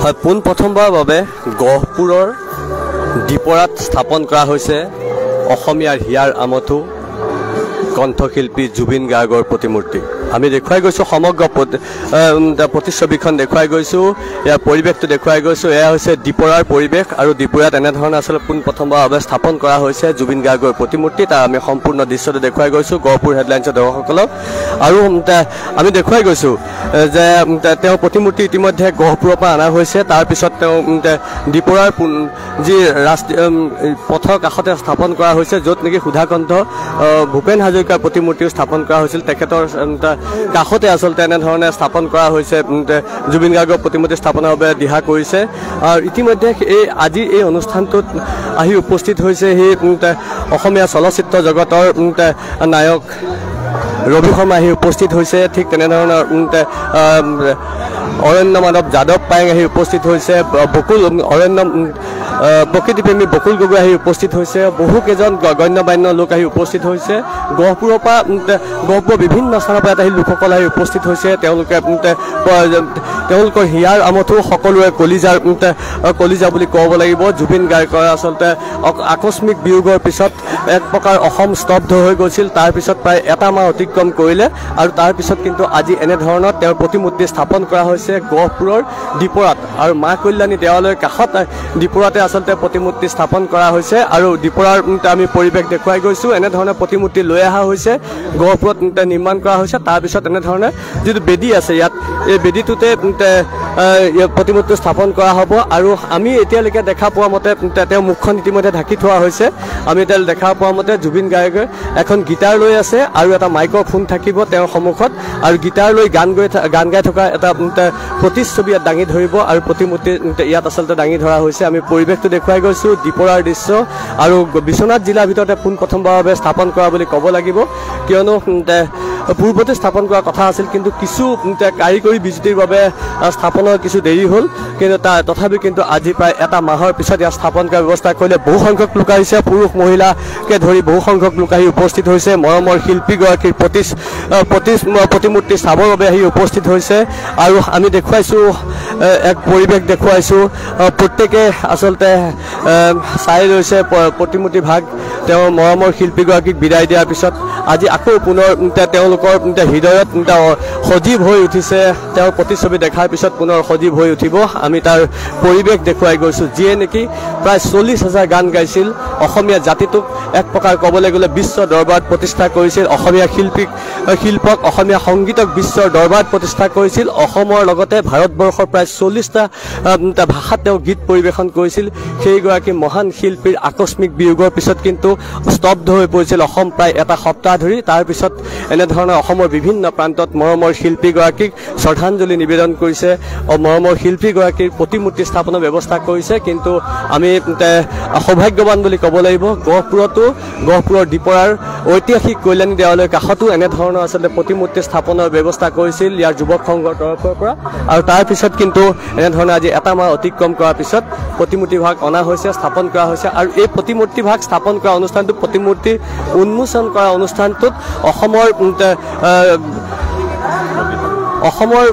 হয়, পোনপ্ৰথমবাৰৰ বাবে গহপুৰৰ ডিপৰাত স্থাপন কৰা হৈছে অসমীয়াৰ হিয়াৰ আমঠু কণ্ঠশিল্পী জুবিন গাৰ্গৰ প্ৰতিমূৰ্তি। আমি দেখুৱাই গৈছোঁ সমগ্ৰ প্ৰতিচ্ছবিখন দেখুৱাই গৈছোঁ, ইয়াৰ পৰিৱেশটো দেখুৱাই গৈছোঁ। এয়া হৈছে ডিপৰাৰ পৰিৱেশ আৰু ডিপৰাত এনেধৰণে আচলতে পোনপ্ৰথমবাৰৰ বাবে স্থাপন কৰা হৈছে জুবিন গাৰ্গৰ প্ৰতিমূৰ্তি। তাৰ আমি সম্পূৰ্ণ দৃশ্যটো দেখুৱাই গৈছোঁ গহপুৰ হেডলাইনছৰ দৰ্শকসকলক। আৰু আমি দেখুৱাই গৈছোঁ যে তেওঁৰ প্ৰতিমূৰ্তি ইতিমধ্যে গহপুৰৰ পৰা অনা হৈছে। তাৰপিছত তেওঁ ডিপৰাৰ যি ৰাষ্ট্ৰীয় পথৰ কাষতে স্থাপন কৰা হৈছে, য'ত নেকি সুধাকণ্ঠ ভূপেন হাজৰিকাৰ প্ৰতিমূৰ্তিও স্থাপন কৰা হৈছিল, তেখেতৰ কাষতে আচলতে এনেধৰণে স্থাপন কৰা হৈছে জুবিন গাৰ্গৰ প্ৰতিমূৰ্তি স্থাপনৰ বাবে দিহা কৰিছে। আৰু ইতিমধ্যে এই আজিৰ এই অনুষ্ঠানটোত আহি উপস্থিত হৈছে সেই অসমীয়া চলচ্চিত্ৰ জগতৰ নায়ক ৰবি শৰ্মা আহি উপস্থিত হৈছে। ঠিক তেনেধৰণৰ অৰণ্য মানৱ যাদৱ পায়েং আহি উপস্থিত হৈছে, বকুল অৰণ্য প্ৰকৃতিপ্ৰেমী বকুল গগৈ আহি উপস্থিত হৈছে, বহুকেইজন গণ্য মান্য লোক আহি উপস্থিত হৈছে। গহপুৰৰ পৰা গহপুৰৰ বিভিন্ন স্থানৰ পৰা আহি লোকসকল আহি উপস্থিত হৈছে। তেওঁলোকে তেওঁলোকৰ হিয়াৰ আমঠু সকলোৰে কলিজাৰ কলিজা বুলি ক'ব লাগিব। জুবিন গাৰ্গৰ আচলতে আকস্মিক বিয়োগৰ পিছত এক প্ৰকাৰ অসম স্তব্ধ হৈ গৈছিল। তাৰপিছত প্ৰায় এটা মাহ অতিক্ৰম কৰিলে আৰু তাৰপিছত কিন্তু আজি এনেধৰণৰ তেওঁৰ প্ৰতিমূৰ্তি স্থাপন কৰা হৈছে গহপুৰৰ ডিপৰাত আৰু মা কল্যাণী দেৱালয়ৰ কাষত ডিপৰাতে আচলতে প্ৰতিমূৰ্তি স্থাপন কৰা হৈছে। আৰু ডিপৰাৰ আমি পৰিৱেশ দেখুৱাই গৈছোঁ, এনেধৰণৰ প্ৰতিমূৰ্তি লৈ অহা হৈছে, গহপুৰত নিৰ্মাণ কৰা হৈছে। তাৰপিছত এনেধৰণে যিটো বেদী আছে ইয়াত, এই বেদীটোতে প্ৰতিমূৰ্তি স্থাপন কৰা হ'ব। আৰু আমি এতিয়ালৈকে দেখা পোৱা মতে তেওঁৰ মুখখন ইতিমধ্যে ঢাকি থোৱা হৈছে। আমি এতিয়া দেখা পোৱা মতে জুবিন গাৰ্গে এখন গীটাৰ লৈ আছে আৰু এটা মাইক্ৰফোন থাকিব তেওঁৰ সন্মুখত আৰু গীটাৰ লৈ গান গাই থকা এটা প্ৰতিচ্ছবি ইয়াত দাঙি ধৰিব আৰু প্ৰতিমূৰ্তি ইয়াত আচলতে দাঙি ধৰা হৈছে। আমি পৰিৱেশটো দেখুৱাই গৈছোঁ ডিপৰাৰ দৃশ্য আৰু বিশ্বনাথ জিলাৰ ভিতৰতে পোনপ্ৰথমবাৰৰ বাবে স্থাপন কৰা বুলি ক'ব লাগিব, কিয়নো পূৰ্বতে স্থাপন কৰাৰ কথা আছিল কিন্তু কিছু কাৰিকৰী বিজুতিৰ বাবে স্থাপনৰ কিছু দেৰি হ'ল। কিন্তু তথাপি কিন্তু আজি প্ৰায় এটা মাহৰ পিছত ইয়াত স্থাপন কৰাৰ ব্যৱস্থা কৰিলে। বহু সংখ্যক লোক আহিছে, পুৰুষ মহিলাকে ধৰি বহু সংখ্যক লোক আহি উপস্থিত হৈছে। মৰমৰ শিল্পীগৰাকীৰ প্ৰতিমূৰ্তি চাবৰ বাবে আহি উপস্থিত হৈছে। আৰু আমি দেখুৱাইছোঁ এক পৰিৱেশ দেখুৱাইছোঁ, প্ৰত্যেকে আচলতে চাই লৈছে প্ৰতিমূৰ্তি ভাগ। তেওঁ মৰমৰ শিল্পীগৰাকীক বিদায় দিয়াৰ পিছত আজি আকৌ পুনৰ তেওঁলোকৰ হৃদয়ত সজীৱ হৈ উঠিছে। তেওঁৰ প্ৰতিচ্ছবি দেখাৰ পিছত পুনৰ সজীৱ হৈ উঠিব। আমি তাৰ পৰিৱেশ দেখুৱাই গৈছোঁ, যিয়ে নেকি প্ৰায় 40,000 গান গাইছিল, অসমীয়া জাতিটোক এক প্ৰকাৰ ক'বলৈ গ'লে বিশ্ব দৰবাৰত প্ৰতিষ্ঠা কৰিছিল, অসমীয়া শিল্পক অসমীয়া সংগীতক বিশ্বৰ দৰবাৰত প্ৰতিষ্ঠা কৰিছিল। অসমৰ লগতে ভাৰতবৰ্ষৰ প্ৰায় 40টা ভাষাত তেওঁ গীত পৰিৱেশন কৰিছিল। সেইগৰাকী মহান শিল্পীৰ আকস্মিক বিয়োগৰ পিছত কিন্তু স্তব্ধ হৈ পৰিছিল অসম প্ৰায় এটা সপ্তাহ ধৰি। তাৰপিছত এনেধৰণৰ অসমৰ বিভিন্ন প্ৰান্তত মৰমৰ শিল্পীগৰাকীক শ্ৰদ্ধাঞ্জলি নিবেদন কৰিছে, মৰমৰ শিল্পীগৰাকীৰ প্ৰতিমূৰ্তি স্থাপনৰ ব্যৱস্থা কৰিছে। কিন্তু আমি সৌভাগ্যৱান বুলি ক'ব লাগিব, গহপুৰতো গহপুৰৰ ডিপৰাৰ ঐতিহাসিক কল্যাণী দেৱালয়ৰ কাষতো এনেধৰণৰ আচলতে প্ৰতিমূৰ্তি স্থাপনৰ ব্যৱস্থা কৰিছিল ইয়াৰ যুৱক সংঘৰ তৰফৰ পৰা। আৰু তাৰপিছত কিন্তু এনেধৰণে আজি এটা মাহ অতিক্ৰম কৰাৰ পিছত প্ৰতিমূৰ্তিভাগ অনা হৈছে, স্থাপন কৰা হৈছে। আৰু এই প্ৰতিমূৰ্তিভাগ স্থাপন কৰা অনুষ্ঠানটো, প্ৰতিমূৰ্তি উন্মোচন কৰা অনুষ্ঠানটোত অসমৰ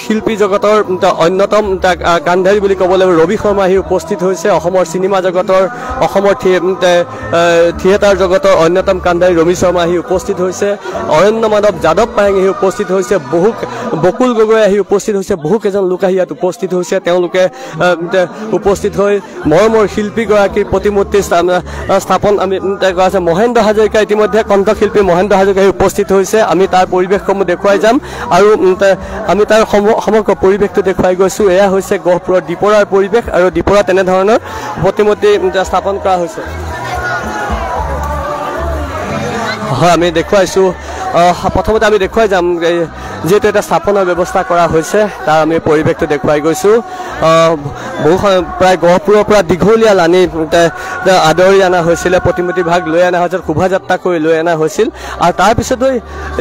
শিল্পী জগতৰ অন্যতম কাণ্ঢাৰী বুলি ক'ব লাগিব ৰবি শৰ্মা আহি উপস্থিত হৈছে। অসমৰ চিনেমা জগতৰ, অসমৰ থিয়েটাৰ জগতৰ অন্যতম কাণ্ঢাৰী ৰবি শৰ্মা আহি উপস্থিত হৈছে। অৰণ্য মানৱ যাদৱ পায়েং আহি উপস্থিত হৈছে, বহু বকুল গগৈ আহি উপস্থিত হৈছে, বহুকেইজন লোক আহি ইয়াত উপস্থিত হৈছে। তেওঁলোকে উপস্থিত হৈ মৰমৰ শিল্পীগৰাকীৰ প্ৰতিমূৰ্তি স্থাপন আমি কৰা আছে। মহেন্দ্ৰ হাজৰিকা ইতিমধ্যে কণ্ঠশিল্পী মহেন্দ্ৰ হাজৰিকা আহি উপস্থিত হৈছে। আমি তাৰ পৰিৱেশসমূহ দেখুৱাই যাম আৰু আমি তাৰ সমগ্ৰ পৰিৱেশটো দেখুৱাই গৈছোঁ। এয়া হৈছে গহপুৰৰ ডিপৰাৰ পৰিৱেশ আৰু ডিপৰাত তেনেধৰণৰ প্ৰতিমূৰ্তি স্থাপন কৰা হৈছে। হয়, আমি দেখুৱাইছোঁ। প্ৰথমতে আমি দেখুৱাই যাম যিহেতু এটা স্থাপনৰ ব্যৱস্থা কৰা হৈছে, তাৰ আমি পৰিৱেশটো দেখুৱাই গৈছোঁ। বহু প্ৰায় গহপুৰৰ পৰা দীঘলীয়া লানি আদৰি অনা হৈছিলে, প্ৰতিমূৰ্তি ভাগ লৈ অনা হৈছিল, শোভাযাত্ৰা কৰি লৈ অনা হৈছিল। আৰু তাৰপিছতো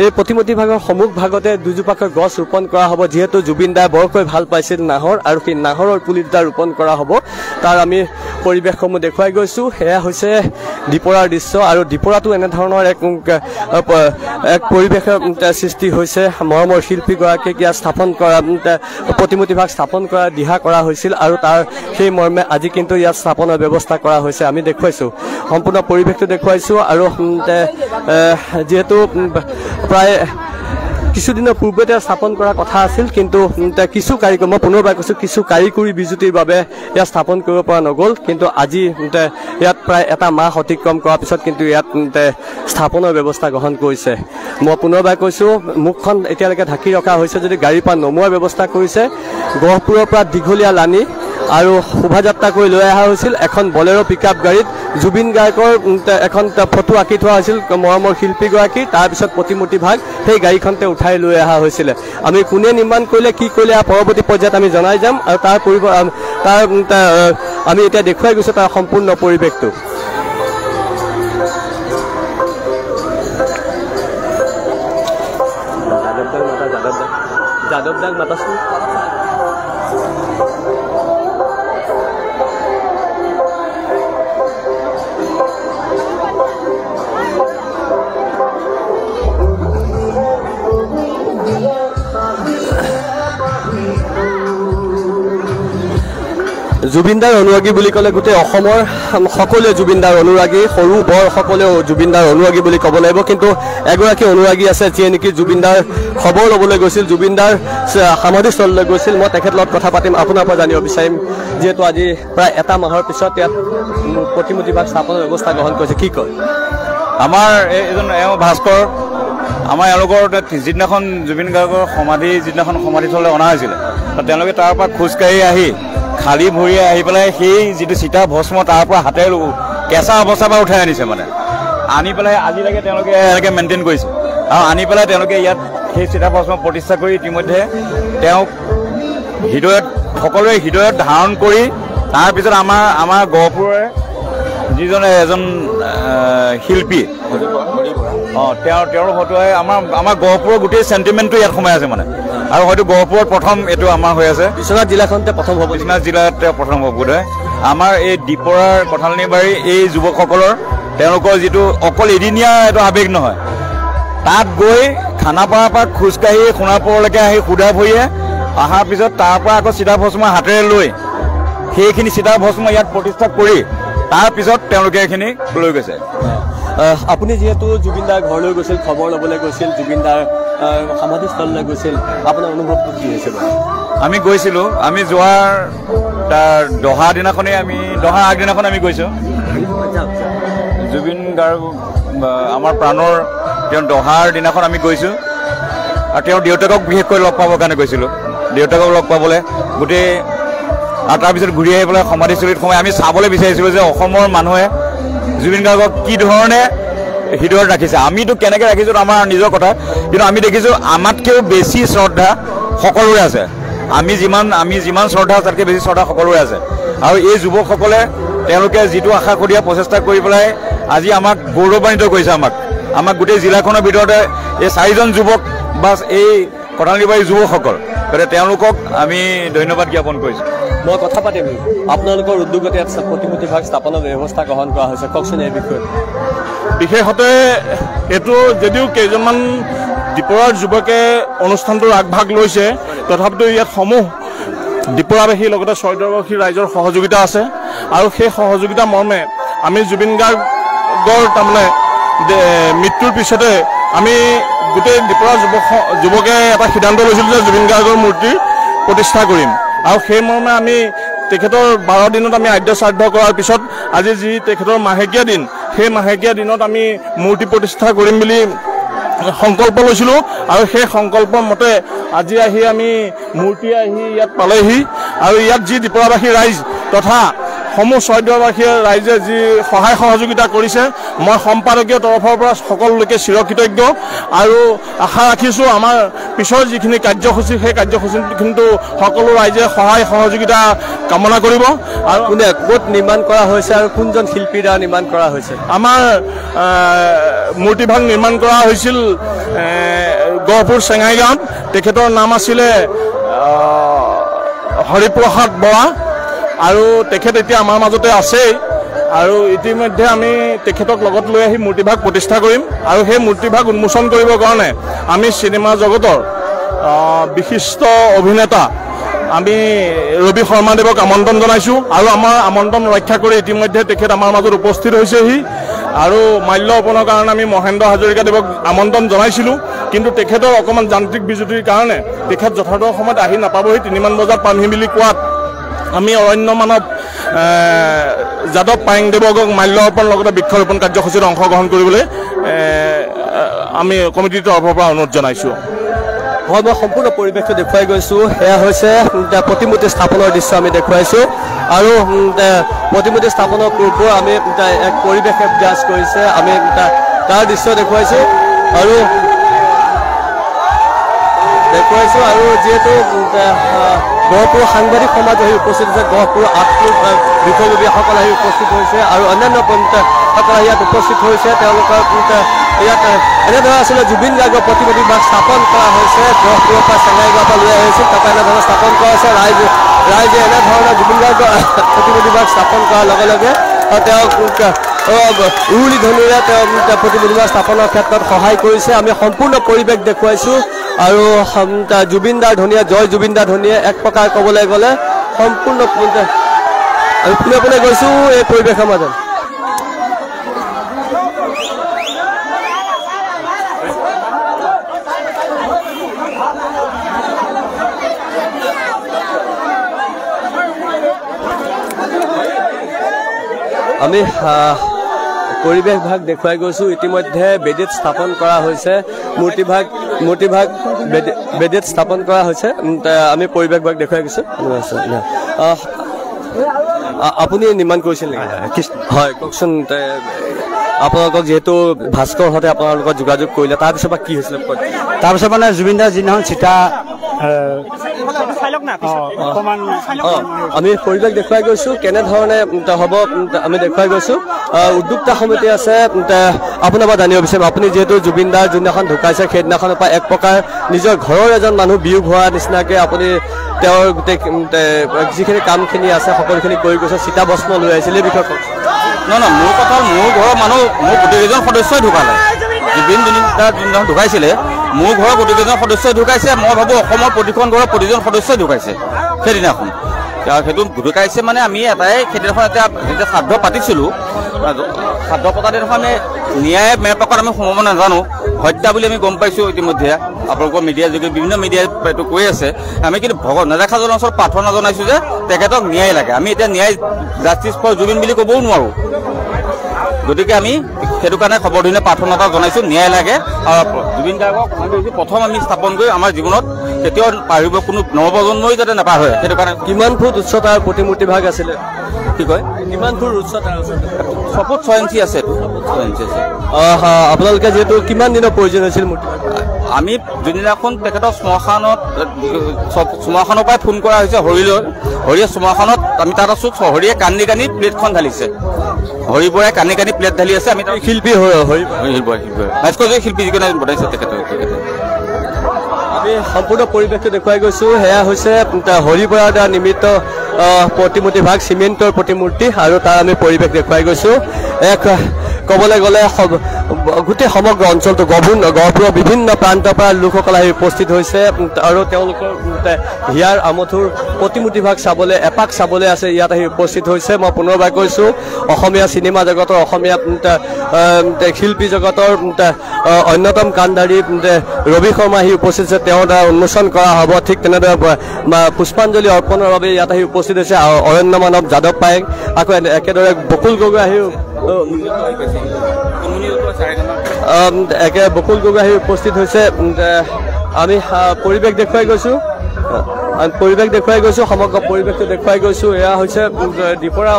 এই প্ৰতিমূৰ্তি ভাগৰ সন্মুখ ভাগতে দুজোপাকৈ গছ ৰোপণ কৰা হ'ব, যিহেতু জুবিন দাই বৰকৈ ভাল পাইছিল নাহৰ, আৰু সেই নাহৰৰ পুলি দুটা ৰোপণ কৰা হ'ব। তাৰ আমি পৰিৱেশসমূহ দেখুৱাই গৈছোঁ। সেয়া হৈছে ডিপৰাৰ দৃশ্য। আৰু ডিপৰাটো এনেধৰণৰ এক পৰিৱেশৰ সৃষ্টি হৈছে। মৰমৰ শিল্পীগৰাকীক ইয়াত স্থাপন কৰা প্ৰতিমূৰ্তিভাগ স্থাপন কৰা দিহা কৰা হৈছিল আৰু তাৰ সেই মৰ্মে আজি কিন্তু ইয়াত স্থাপনৰ ব্যৱস্থা কৰা হৈছে। আমি দেখুৱাইছোঁ সম্পূৰ্ণ পৰিৱেশটো দেখুৱাইছোঁ আৰু যিহেতু প্ৰায় কিছুদিনৰ পূৰ্বে তেওঁ স্থাপন কৰাৰ কথা আছিল, কিন্তু কিছু কাৰিকৰ, মই পুনৰবাৰ কৈছোঁ, কিছু কাৰিকৰী বিজুতিৰ বাবে ইয়াত স্থাপন কৰিব পৰা নগ'ল। কিন্তু আজি ইয়াত প্ৰায় এটা মাহ অতিক্ৰম কৰাৰ পিছত কিন্তু ইয়াত স্থাপনৰ ব্যৱস্থা গ্ৰহণ কৰিছে। মই পুনৰবাৰ কৈছোঁ, মুখখন এতিয়ালৈকে ঢাকি ৰখা হৈছে যদি গাড়ীৰ পৰা নমোৱাৰ ব্যৱস্থা কৰিছে। গহপুৰৰ পৰা দীঘলীয়া লানি আৰু শোভাযাত্ৰা কৰি লৈ অহা হৈছিল এখন বলেৰ' পিক আপ গাড়ীত। জুবিন গাৰ্গৰ এখন ফটো আঁকি থোৱা হৈছিল মৰমৰ শিল্পীগৰাকী, তাৰপিছত প্ৰতিমূৰ্তি ভাগ সেই গাড়ীখনতে উঠাই লৈ অহা হৈছিলে। আমি কোনে নিৰ্মাণ কৰিলে কি কৰিলে পৰৱৰ্তী পৰ্যায়ত আমি জনাই যাম আৰু তাৰ তাৰ আমি এতিয়া দেখুৱাই গৈছোঁ তাৰ সম্পূৰ্ণ পৰিৱেশটো। যাদৱ দাক মাতাচোন। জুবিনদাৰ অনুৰাগী বুলি ক'লে গোটেই অসমৰ সকলোৱে জুবিনদাৰ অনুৰাগী, সৰু বৰ সকলোৱে জুবিনদাৰ অনুৰাগী বুলি ক'ব লাগিব। কিন্তু এগৰাকী অনুৰাগী আছে যিয়ে নেকি জুবিনদাৰ খবৰ ল'বলৈ গৈছিল, জুবিনদাৰ সমাধিস্থললৈ গৈছিল। মই তেখেতৰ লগত কথা পাতিম, আপোনাৰ পৰা জানিব বিচাৰিম যিহেতু আজি প্ৰায় এটা মাহৰ পিছত ইয়াত প্ৰতিমূৰ্তিভাগ স্থাপনৰ ব্যৱস্থা গ্ৰহণ কৰিছে, কি কয়? আমাৰ এজন এওঁ ভাস্কৰ, আমাৰ এওঁলোকৰ যিদিনাখন জুবিন গাৰ্গৰ সমাধি যিদিনাখন সমাধিস্থললৈ অনা হৈছিলে, তেওঁলোকে তাৰ পৰা খোজকাঢ়ি আহি খালী ভৰিয়ে আহি পেলাই সেই যিটো চিতা ভস্ম তাৰ পৰা হাতেৰে কেঁচা অৱস্থাৰ পৰা উঠাই আনিছে, মানে আনি পেলাই আজিলৈকে তেওঁলোকে এনেকৈ মেইনটেইন কৰিছে আৰু আনি পেলাই তেওঁলোকে ইয়াত সেই চিতা ভস্ম প্ৰতিষ্ঠা কৰি ইতিমধ্যে তেওঁক হৃদয়ত সকলোৱে হৃদয়ত ধাৰণ কৰি তাৰপিছত আমাৰ আমাৰ গহপুৰৰে যিজন এজন শিল্পী, অঁ তেওঁৰ হতুৱাই আমাৰ আমাৰ গহপুৰৰ গোটেই চেণ্টিমেণ্টটো ইয়াত সোমাই আছে মানে, আৰু হয়তো গহপুৰত প্ৰথম এইটো আমাৰ হৈ আছে, বিশ্বনাথ জিলাখনতে প্ৰথম হ'ব, বিশ্বনাথ জিলাত প্ৰথম হ'ব বোধহয়। আমাৰ এই ডিপৰাৰ কঁঠালনিবাৰীৰ এই যুৱকসকলৰ তেওঁলোকৰ যিটো অকল এদিনীয়া এইটো আৱেগ নহয়, তাত গৈ খানাপাৰাৰ পৰা খোজকাঢ়ি সোণাপুৰলৈকে আহি সুধা ভৰিয়ে অহাৰ পিছত তাৰ পৰা আকৌ চিতা ভস্ম হাতেৰে লৈ সেইখিনি চিতা ভস্ম ইয়াত প্ৰতিষ্ঠা কৰি তাৰপিছত তেওঁলোকে এইখিনি লৈ গৈছে। আপুনি যিহেতু জুবিনদাৰ ঘৰলৈ গৈছিল, খবৰ ল'বলৈ গৈছিল, জুবিনদাৰ সমাধিস্থললৈ গৈছিল, আপোনাৰ অনুভৱটো কি হৈছিল? আমি গৈছিলোঁ, আমি যোৱাৰ তাৰ দহা দিনাখনেই, আমি দহা আগদিনাখন আমি গৈছোঁ। জুবিন গাৰ্গ আমাৰ প্ৰাণৰ, তেওঁ দহাৰ দিনাখন আমি গৈছোঁ আৰু তেওঁৰ দেউতাকক বিশেষকৈ লগ পাবৰ কাৰণে গৈছিলোঁ, দেউতাকক লগ পাবলৈ গোটেই, আৰু তাৰপিছত ঘূৰি আহি পেলাই সমাধিস্থলীত সোমাই আমি চাবলৈ বিচাৰিছিলোঁ যে অসমৰ মানুহে জুবিন গাৰ্গক কি ধৰণে হৃদয়ত ৰাখিছে। আমিতো কেনেকৈ ৰাখিছোঁ আমাৰ নিজৰ কথা, কিন্তু আমি দেখিছোঁ আমাতকৈও বেছি শ্ৰদ্ধা সকলোৰে আছে। আমি যিমান শ্ৰদ্ধা তাতকৈ বেছি শ্ৰদ্ধা সকলোৰে আছে। আৰু এই যুৱকসকলে তেওঁলোকে যিটো আশা কৰি প্ৰচেষ্টা কৰি পেলাই আজি আমাক গৌৰৱান্বিত কৰিছে। আমাক গোটেই জিলাখনৰ ভিতৰতে এই চাৰিজন যুৱক বা এই কঁঠালনিবাৰীৰ যুৱকসকল, গতিকে তেওঁলোকক আমি ধন্যবাদ জ্ঞাপন কৰিছোঁ। মই কথা পাতিম, আপোনালোকৰ উদ্যোগতে ইয়াত প্ৰতিমূৰ্তিভাগ স্থাপনৰ ব্যৱস্থা গ্ৰহণ কৰা হৈছে, কওকচোন এই বিষয়ে। বিশেষতে এইটো যদিও কেইজনমান ডিপৰাৰ যুৱকে অনুষ্ঠানটোৰ আগভাগ লৈছে, তথাপিতো ইয়াত সমূহ ডিপৰাবাসীৰ লগতে ছয়দুৱাৰবাসী ৰাইজৰ সহযোগিতা আছে আৰু সেই সহযোগিতা মৰ্মে আমি জুবিন গাৰ্গৰ তাৰমানে মৃত্যুৰ পিছতে আমি গোটেই ডিপৰা যুৱকে এটা সিদ্ধান্ত লৈছিলোঁ যে জুবিন গাৰ্গৰ মূৰ্তি প্ৰতিষ্ঠা কৰিম আৰু সেই মৰ্মে আমি তেখেতৰ 12 দিনত আমি আদ্য শ্ৰাদ্ধ কৰাৰ পিছত আজি যি তেখেতৰ মাহেকীয়া দিন, সেই মাহেকীয়া দিনত আমি মূৰ্তি প্ৰতিষ্ঠা কৰিম বুলি সংকল্প লৈছিলোঁ আৰু সেই সংকল্প মতে আজি আহি আমি মূৰ্তি আহি ইয়াত পালেহি আৰু ইয়াত যি ডিপৰাবাসী ৰাইজ তথা সমূহ ছয়দুৱাৰবাসীয়ে ৰাইজে যি সহায় সহযোগিতা কৰিছে, মই সম্পাদকীয় তৰফৰ পৰা সকলোলৈকে চিৰকৃতজ্ঞ আৰু আশা ৰাখিছোঁ আমাৰ পিছৰ যিখিনি কাৰ্যসূচী, সেই কাৰ্যসূচীখিনিতো সকলো ৰাইজে সহায় সহযোগিতা কামনা কৰিব। আৰু কোনে ক'ত নিৰ্মাণ কৰা হৈছে আৰু কোনজন শিল্পীৰ দ্বাৰা নিৰ্মাণ কৰা হৈছে? আমাৰ মূৰ্তিভাগ নিৰ্মাণ কৰা হৈছিল গহপুৰ চেঙাইগাঁৱত। তেখেতৰ নাম আছিলে হৰিপ্ৰসাদ বৰা আৰু তেখেত এতিয়া আমাৰ মাজতে আছেই। আৰু ইতিমধ্যে আমি তেখেতক লগত লৈ আহি মূৰ্তিভাগ প্ৰতিষ্ঠা কৰিম আৰু সেই মূৰ্তিভাগ উন্মোচন কৰিবৰ কাৰণে আমি চিনেমা জগতৰ বিশিষ্ট অভিনেতা আমি ৰবি শৰ্মাদেৱক আমন্ত্ৰণ জনাইছোঁ আৰু আমাৰ আমন্ত্ৰণ ৰক্ষা কৰি ইতিমধ্যে তেখেত আমাৰ মাজত উপস্থিত হৈছেহি। আৰু মাল্য অৰ্পণৰ কাৰণে আমি মহেন্দ্ৰ হাজৰিকাদেৱক আমন্ত্ৰণ জনাইছিলোঁ, কিন্তু তেখেতৰ অকণমান যান্ত্ৰিক বিজুতিৰ কাৰণে তেখেত যথাযথ সময়ত আহি নাপাবহি, 3মান বজাত পামহি বুলি কোৱাত আমি অৰণ্য মানৱ যাদৱ পায়েংদেৱক মাল্য অৰ্পণ লগতে বৃক্ষৰোপণ কাৰ্যসূচীত অংশগ্ৰহণ কৰিবলৈ আমি কমিটিৰ তৰফৰ পৰা অনুৰোধ জনাইছোঁ। হয়, মই সম্পূৰ্ণ পৰিৱেশটো দেখুৱাই গৈছোঁ। সেয়া হৈছে প্ৰতিমূৰ্তি স্থাপনৰ দৃশ্য আমি দেখুৱাইছোঁ আৰু প্ৰতিমূৰ্তি স্থাপনৰ পূৰ্বে আমি এক পৰিৱেশে বিৰাজ কৰিছে, আমি তাৰ দৃশ্য দেখুৱাইছোঁ আৰু দেখুৱাইছোঁ। আৰু যিহেতু গহপুৰ সাংবাদিক সমাজ আহি উপস্থিত হৈছে, গহপুৰ আঠপুৰ বিষয়ববীয়াসকল আহি উপস্থিত হৈছে আৰু অন্যান্য সকল ইয়াত উপস্থিত হৈছে। তেওঁলোকৰ ইয়াত এনেধৰণে আচলতে জুবিন গাৰ্গৰ প্ৰতিমূৰ্তি ভাগ স্থাপন কৰা হৈছে। গহপুৰৰ পৰা চেঙাইগাঁৱৰ পৰা লৈ আহিছিল, তাৰপৰা এনেধৰণে স্থাপন কৰা হৈছে। ৰাইজে এনেধৰণৰ জুবিন গাৰ্গৰ প্ৰতিমূৰ্তি ভাগ স্থাপন কৰাৰ লগে লগে তেওঁক উৰুলি ধ্বনিৰে তেওঁ প্ৰতিমূৰ্তি ভাগ স্থাপনৰ ক্ষেত্ৰত সহায় কৰিছে। আমি সম্পূৰ্ণ পৰিৱেশ দেখুৱাইছোঁ আৰু জুবিন দাৰ ধ্বনিয়ে, জয় জুবিন দাৰ ধ্বনিয়ে এক প্ৰকাৰ ক'বলৈ গ'লে সম্পূৰ্ণ আমি পোনে পোনে গৈছোঁ এই পৰিৱেশৰ মাজত। আমি পৰিৱেশ ভাগ দেখুৱাই গৈছোঁ। ইতিমধ্যে বেদীত স্থাপন কৰা হৈছে মূৰ্তিভাগ, বেদীত স্থাপন কৰা হৈছে। আমি পৰিৱেশ ভাগ দেখুৱাই গৈছোঁ। আপুনি নিৰ্মাণ কৰিছিল নেকি? হয়, কওকচোন, আপোনালোকক যিহেতু ভাস্কৰহঁতে আপোনালোকক যোগাযোগ কৰিলে, তাৰপিছৰ পৰা কি হৈছিলে? তাৰপিছত মানে জুবিন দাৰ যিদিনাখন চিতা আমি পৰিৱেশ দেখুৱাই গৈছোঁ কেনেধৰণে হ'ব আমি দেখুৱাই গৈছোঁ। উদ্যোক্তা সমিতি আছে, আপোনাৰ পৰা জানিব বিচাৰিম, আপুনি যিহেতু জুবিন দাৰ যোনদিনাখন ঢুকাইছে সেইদিনাখনৰ পৰা এক প্ৰকাৰ নিজৰ ঘৰৰ এজন মানুহ বিয়োগ হোৱা নিচিনাকৈ আপুনি তেওঁৰ গোটেই যিখিনি কামখিনি আছে সকলোখিনি কৰি গৈছে, চিতাভস্ম লৈ আহিছিল, এই বিষয়ে কওক। নহয় নহয়, মোৰ কথা মোৰ ঘৰৰ মানুহ, মোৰ গোটেইকেইজন সদস্যই ঢুকালে। জুবিন দাৰ যোনদিনাখন ঢুকাইছিলে মোৰ ঘৰৰ গোটেইকেইজন সদস্যই ঢুকাইছে। মই ভাবোঁ অসমৰ প্ৰতিখন ঘৰৰ প্ৰতিজন সদস্যই ঢুকাইছে সেইদিনাখন। সেইটো ঢুকাইছে মানে আমি এটাই সেইদিনাখন এতিয়া যেতিয়া শ্ৰাদ্ধ পাতিছিলোঁ, শ্ৰাদ্ধ পতা দিনাখন আমি ন্যায় মেৰপাকত আমি সোমাব নাজানো, হত্যা বুলি আমি গম পাইছোঁ ইতিমধ্যে। আপোনালোকৰ মিডিয়া যোগে বিভিন্ন মিডিয়াই এইটো কৈ আছে। আমি কিন্তু ভগৱান নেদেখাজনৰ ওচৰত প্ৰাৰ্থনা জনাইছোঁ যে তেখেতক ন্যায় লাগে। আমি এতিয়া ন্যায় জাষ্টিছ ফৰ জুবিন বুলি ক'বও নোৱাৰোঁ, গতিকে আমি সেইটো কাৰণে খবৰধীনে প্ৰাৰ্থনা এটা জনাইছোঁ, ন্যায় লাগে। আৰু জুবিন গাৰ্গক প্ৰথম আমি স্থাপন কৰি আমাৰ জীৱনত কেতিয়াও পাহৰিব কোনো নৱপ্ৰজন্মই যাতে নাপাহৰে, সেইটো কাৰণে। কিমান ফুট উচ্চতাৰ প্ৰতিমূৰ্তি ভাগ আছিলে? কি কয়, কিমান ফুট উচ্চতাৰ? 6 ফুট 6 ইঞ্চি আছে। 6 ইঞ্চি আছে। আপোনালোকে যিহেতু কিমান দিনৰ প্ৰয়োজন হৈছিল মূৰ্তি? আমি যোনদিনাখন তেখেতৰ শ্মশানৰ পৰাই ফোন কৰা হৈছে হৰিলৈ, হৰিয়ে শ্মশানত আমি তাত আছোঁ, হৰিয়ে কান্দি কান্দি প্লেটখন ঢালিছে, হৰি বৰাই কান্দি কান্দি প্লেট ঢালি আছে। আমি শিল্পী হৰি বৰাই ভাস্কৰ্য শিল্পী যিজনে বনাইছে তেখেতে। আমি সম্পূৰ্ণ পৰিৱেশটো দেখুৱাই গৈছোঁ। সেয়া হৈছে হৰি বৰাৰ দ্বাৰা নিৰ্মিত প্ৰতিমূৰ্তি ভাগ, চিমেণ্টৰ প্ৰতিমূৰ্তি, আৰু তাৰ আমি পৰিৱেশ দেখুৱাই গৈছোঁ। এক ক'বলৈ গ'লে গোটেই সমগ্ৰ অঞ্চলটো গহপুৰৰ বিভিন্ন প্ৰান্তৰ পৰা লোকসকল আহি উপস্থিত হৈছে আৰু তেওঁলোকৰ হিয়াৰ আমঠুৰ প্ৰতিমূৰ্তিভাগ চাবলৈ, এপাক চাবলৈ আছে ইয়াত আহি উপস্থিত হৈছে। মই পুনৰবাৰ কৈছোঁ, অসমীয়া চিনেমা জগতৰ, অসমীয়া শিল্পী জগতৰ অন্যতম কাণ্ডাৰী ৰবি শৰ্মা আহি উপস্থিত হৈছে, তেওঁৰ দ্বাৰা উন্মোচন কৰা হ'ব। ঠিক তেনেদৰে পুষ্পাঞ্জলি অৰ্পণৰ বাবে ইয়াত আহি উপস্থিত হৈছে অৰণ্য মানৱ যাদৱ পায়েং, আকৌ একেদৰে বকুল গগৈ আহি বকুল গগৈ আহি উপস্থিত হৈছে। আমি পৰিৱেশ দেখুৱাই গৈছোঁ, পৰিৱেশ দেখুৱাই গৈছোঁ, সমগ্ৰ পৰিৱেশটো দেখুৱাই গৈছোঁ। এয়া হৈছে ডিপৰা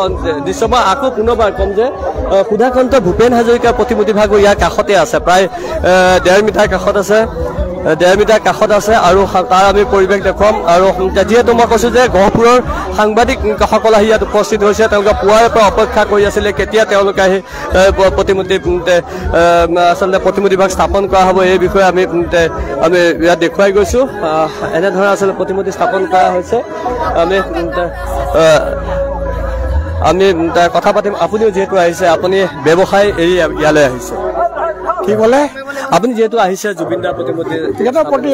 দৃশ্য। মই আকৌ পুনৰবাৰ ক'ম যে সুধাকণ্ঠ ভূপেন হাজৰিকাৰ প্ৰতিমূৰ্তি ভাগো ইয়াৰ কাষতে আছে, প্ৰায় 1.5 মিটাৰ কাষত আছে, 1.5 মিটাৰ কাষত আছে আৰু তাৰ আমি পৰিৱেশ দেখুৱাম। আৰু যিহেতু মই কৈছোঁ যে গহপুৰৰ সাংবাদিকসকল আহি ইয়াত উপস্থিত হৈছে, তেওঁলোকে পুৱাৰে পৰা অপেক্ষা কৰি আছিলে কেতিয়া তেওঁলোকে আহি প্ৰতিমূৰ্তি আচলতে প্ৰতিমূৰ্তিভাগ স্থাপন কৰা হ'ব, এই বিষয়ে আমি আমি ইয়াত দেখুৱাই গৈছোঁ। এনেধৰণে আচলতে প্ৰতিমূৰ্তি স্থাপন কৰা হৈছে। আমি আমি কথা পাতিম। আপুনিও যিহেতু আহিছে, আপুনি ব্যৱসায় এৰি ইয়ালৈ আহিছে, কি ক'লে? আপুনি যিহেতু আহিছে জুবিন দাৰ প্ৰতিমূৰ্তি, তেখেতৰ প্ৰতি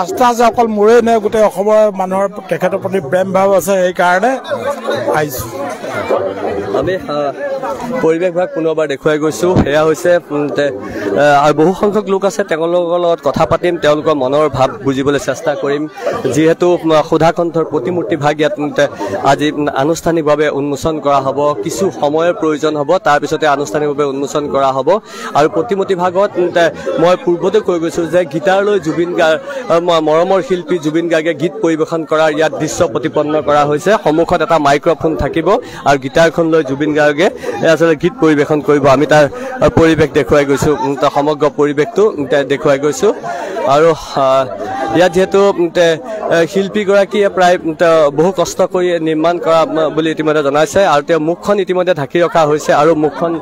আস্থা আছে, অকল মোৰেই নহয় গোটেই অসমৰ মানুহৰ তেখেতৰ প্ৰতি প্ৰেম ভাৱ আছে, সেইকাৰণে আহিছোঁ। আমি পৰিৱেশ ভাগ পুনৰবাৰ দেখুৱাই গৈছোঁ। সেয়া হৈছে আৰু বহু সংখ্যক লোক আছে, তেওঁলোকৰ লগত কথা পাতিম, তেওঁলোকৰ মনৰ ভাৱ বুজিবলৈ চেষ্টা কৰিম। যিহেতু সুধাকণ্ঠৰ প্ৰতিমূৰ্তি ভাগ ইয়াত আজি আনুষ্ঠানিকভাৱে উন্মোচন কৰা হ'ব, কিছু সময়ৰ প্ৰয়োজন হ'ব, তাৰপিছতে আনুষ্ঠানিকভাৱে উন্মোচন কৰা হ'ব। আৰু প্ৰতিমূৰ্তি ভাগত মই পূৰ্বতে কৈ গৈছোঁ যে গীটাৰ লৈ জুবিন গাৰ্গ, মৰমৰ শিল্পী জুবিন গাৰ্গে গীত পৰিৱেশন কৰাৰ ইয়াত দৃশ্য প্ৰতিপন্ন কৰা হৈছে। সন্মুখত এটা মাইক্ৰফোন থাকিব আৰু গীটাৰখন লৈ জুবিন গাৰ্গে আচলতে গীত পৰিৱেশন কৰিব। আমি তাৰ পৰিৱেশ দেখুৱাই গৈছোঁ, সমগ্ৰ পৰিৱেশটো দেখুৱাই গৈছোঁ। আৰু ইয়াত যিহেতু শিল্পীগৰাকীয়ে প্ৰায় বহু কষ্ট কৰি নিৰ্মাণ কৰা বুলি ইতিমধ্যে জনাইছে আৰু তেওঁ মুখখন ইতিমধ্যে ঢাকি ৰখা হৈছে আৰু মুখখন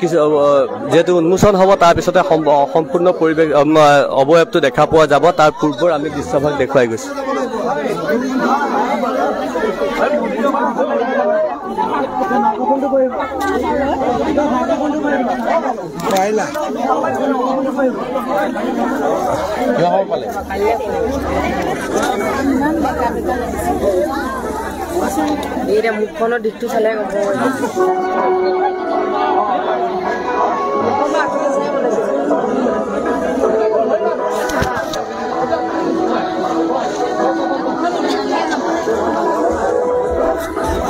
কিছু যিহেতু উন্মোচন হ'ব তাৰপিছতে সম্পূৰ্ণ পৰিৱেশ অৱয়ৱটো দেখা পোৱা যাব। তাৰ পূৰ্বৰ আমি দৃশ্যভাগ দেখুৱাই গৈছোঁ। মুখখনৰ দিশটো চালে গম পাব।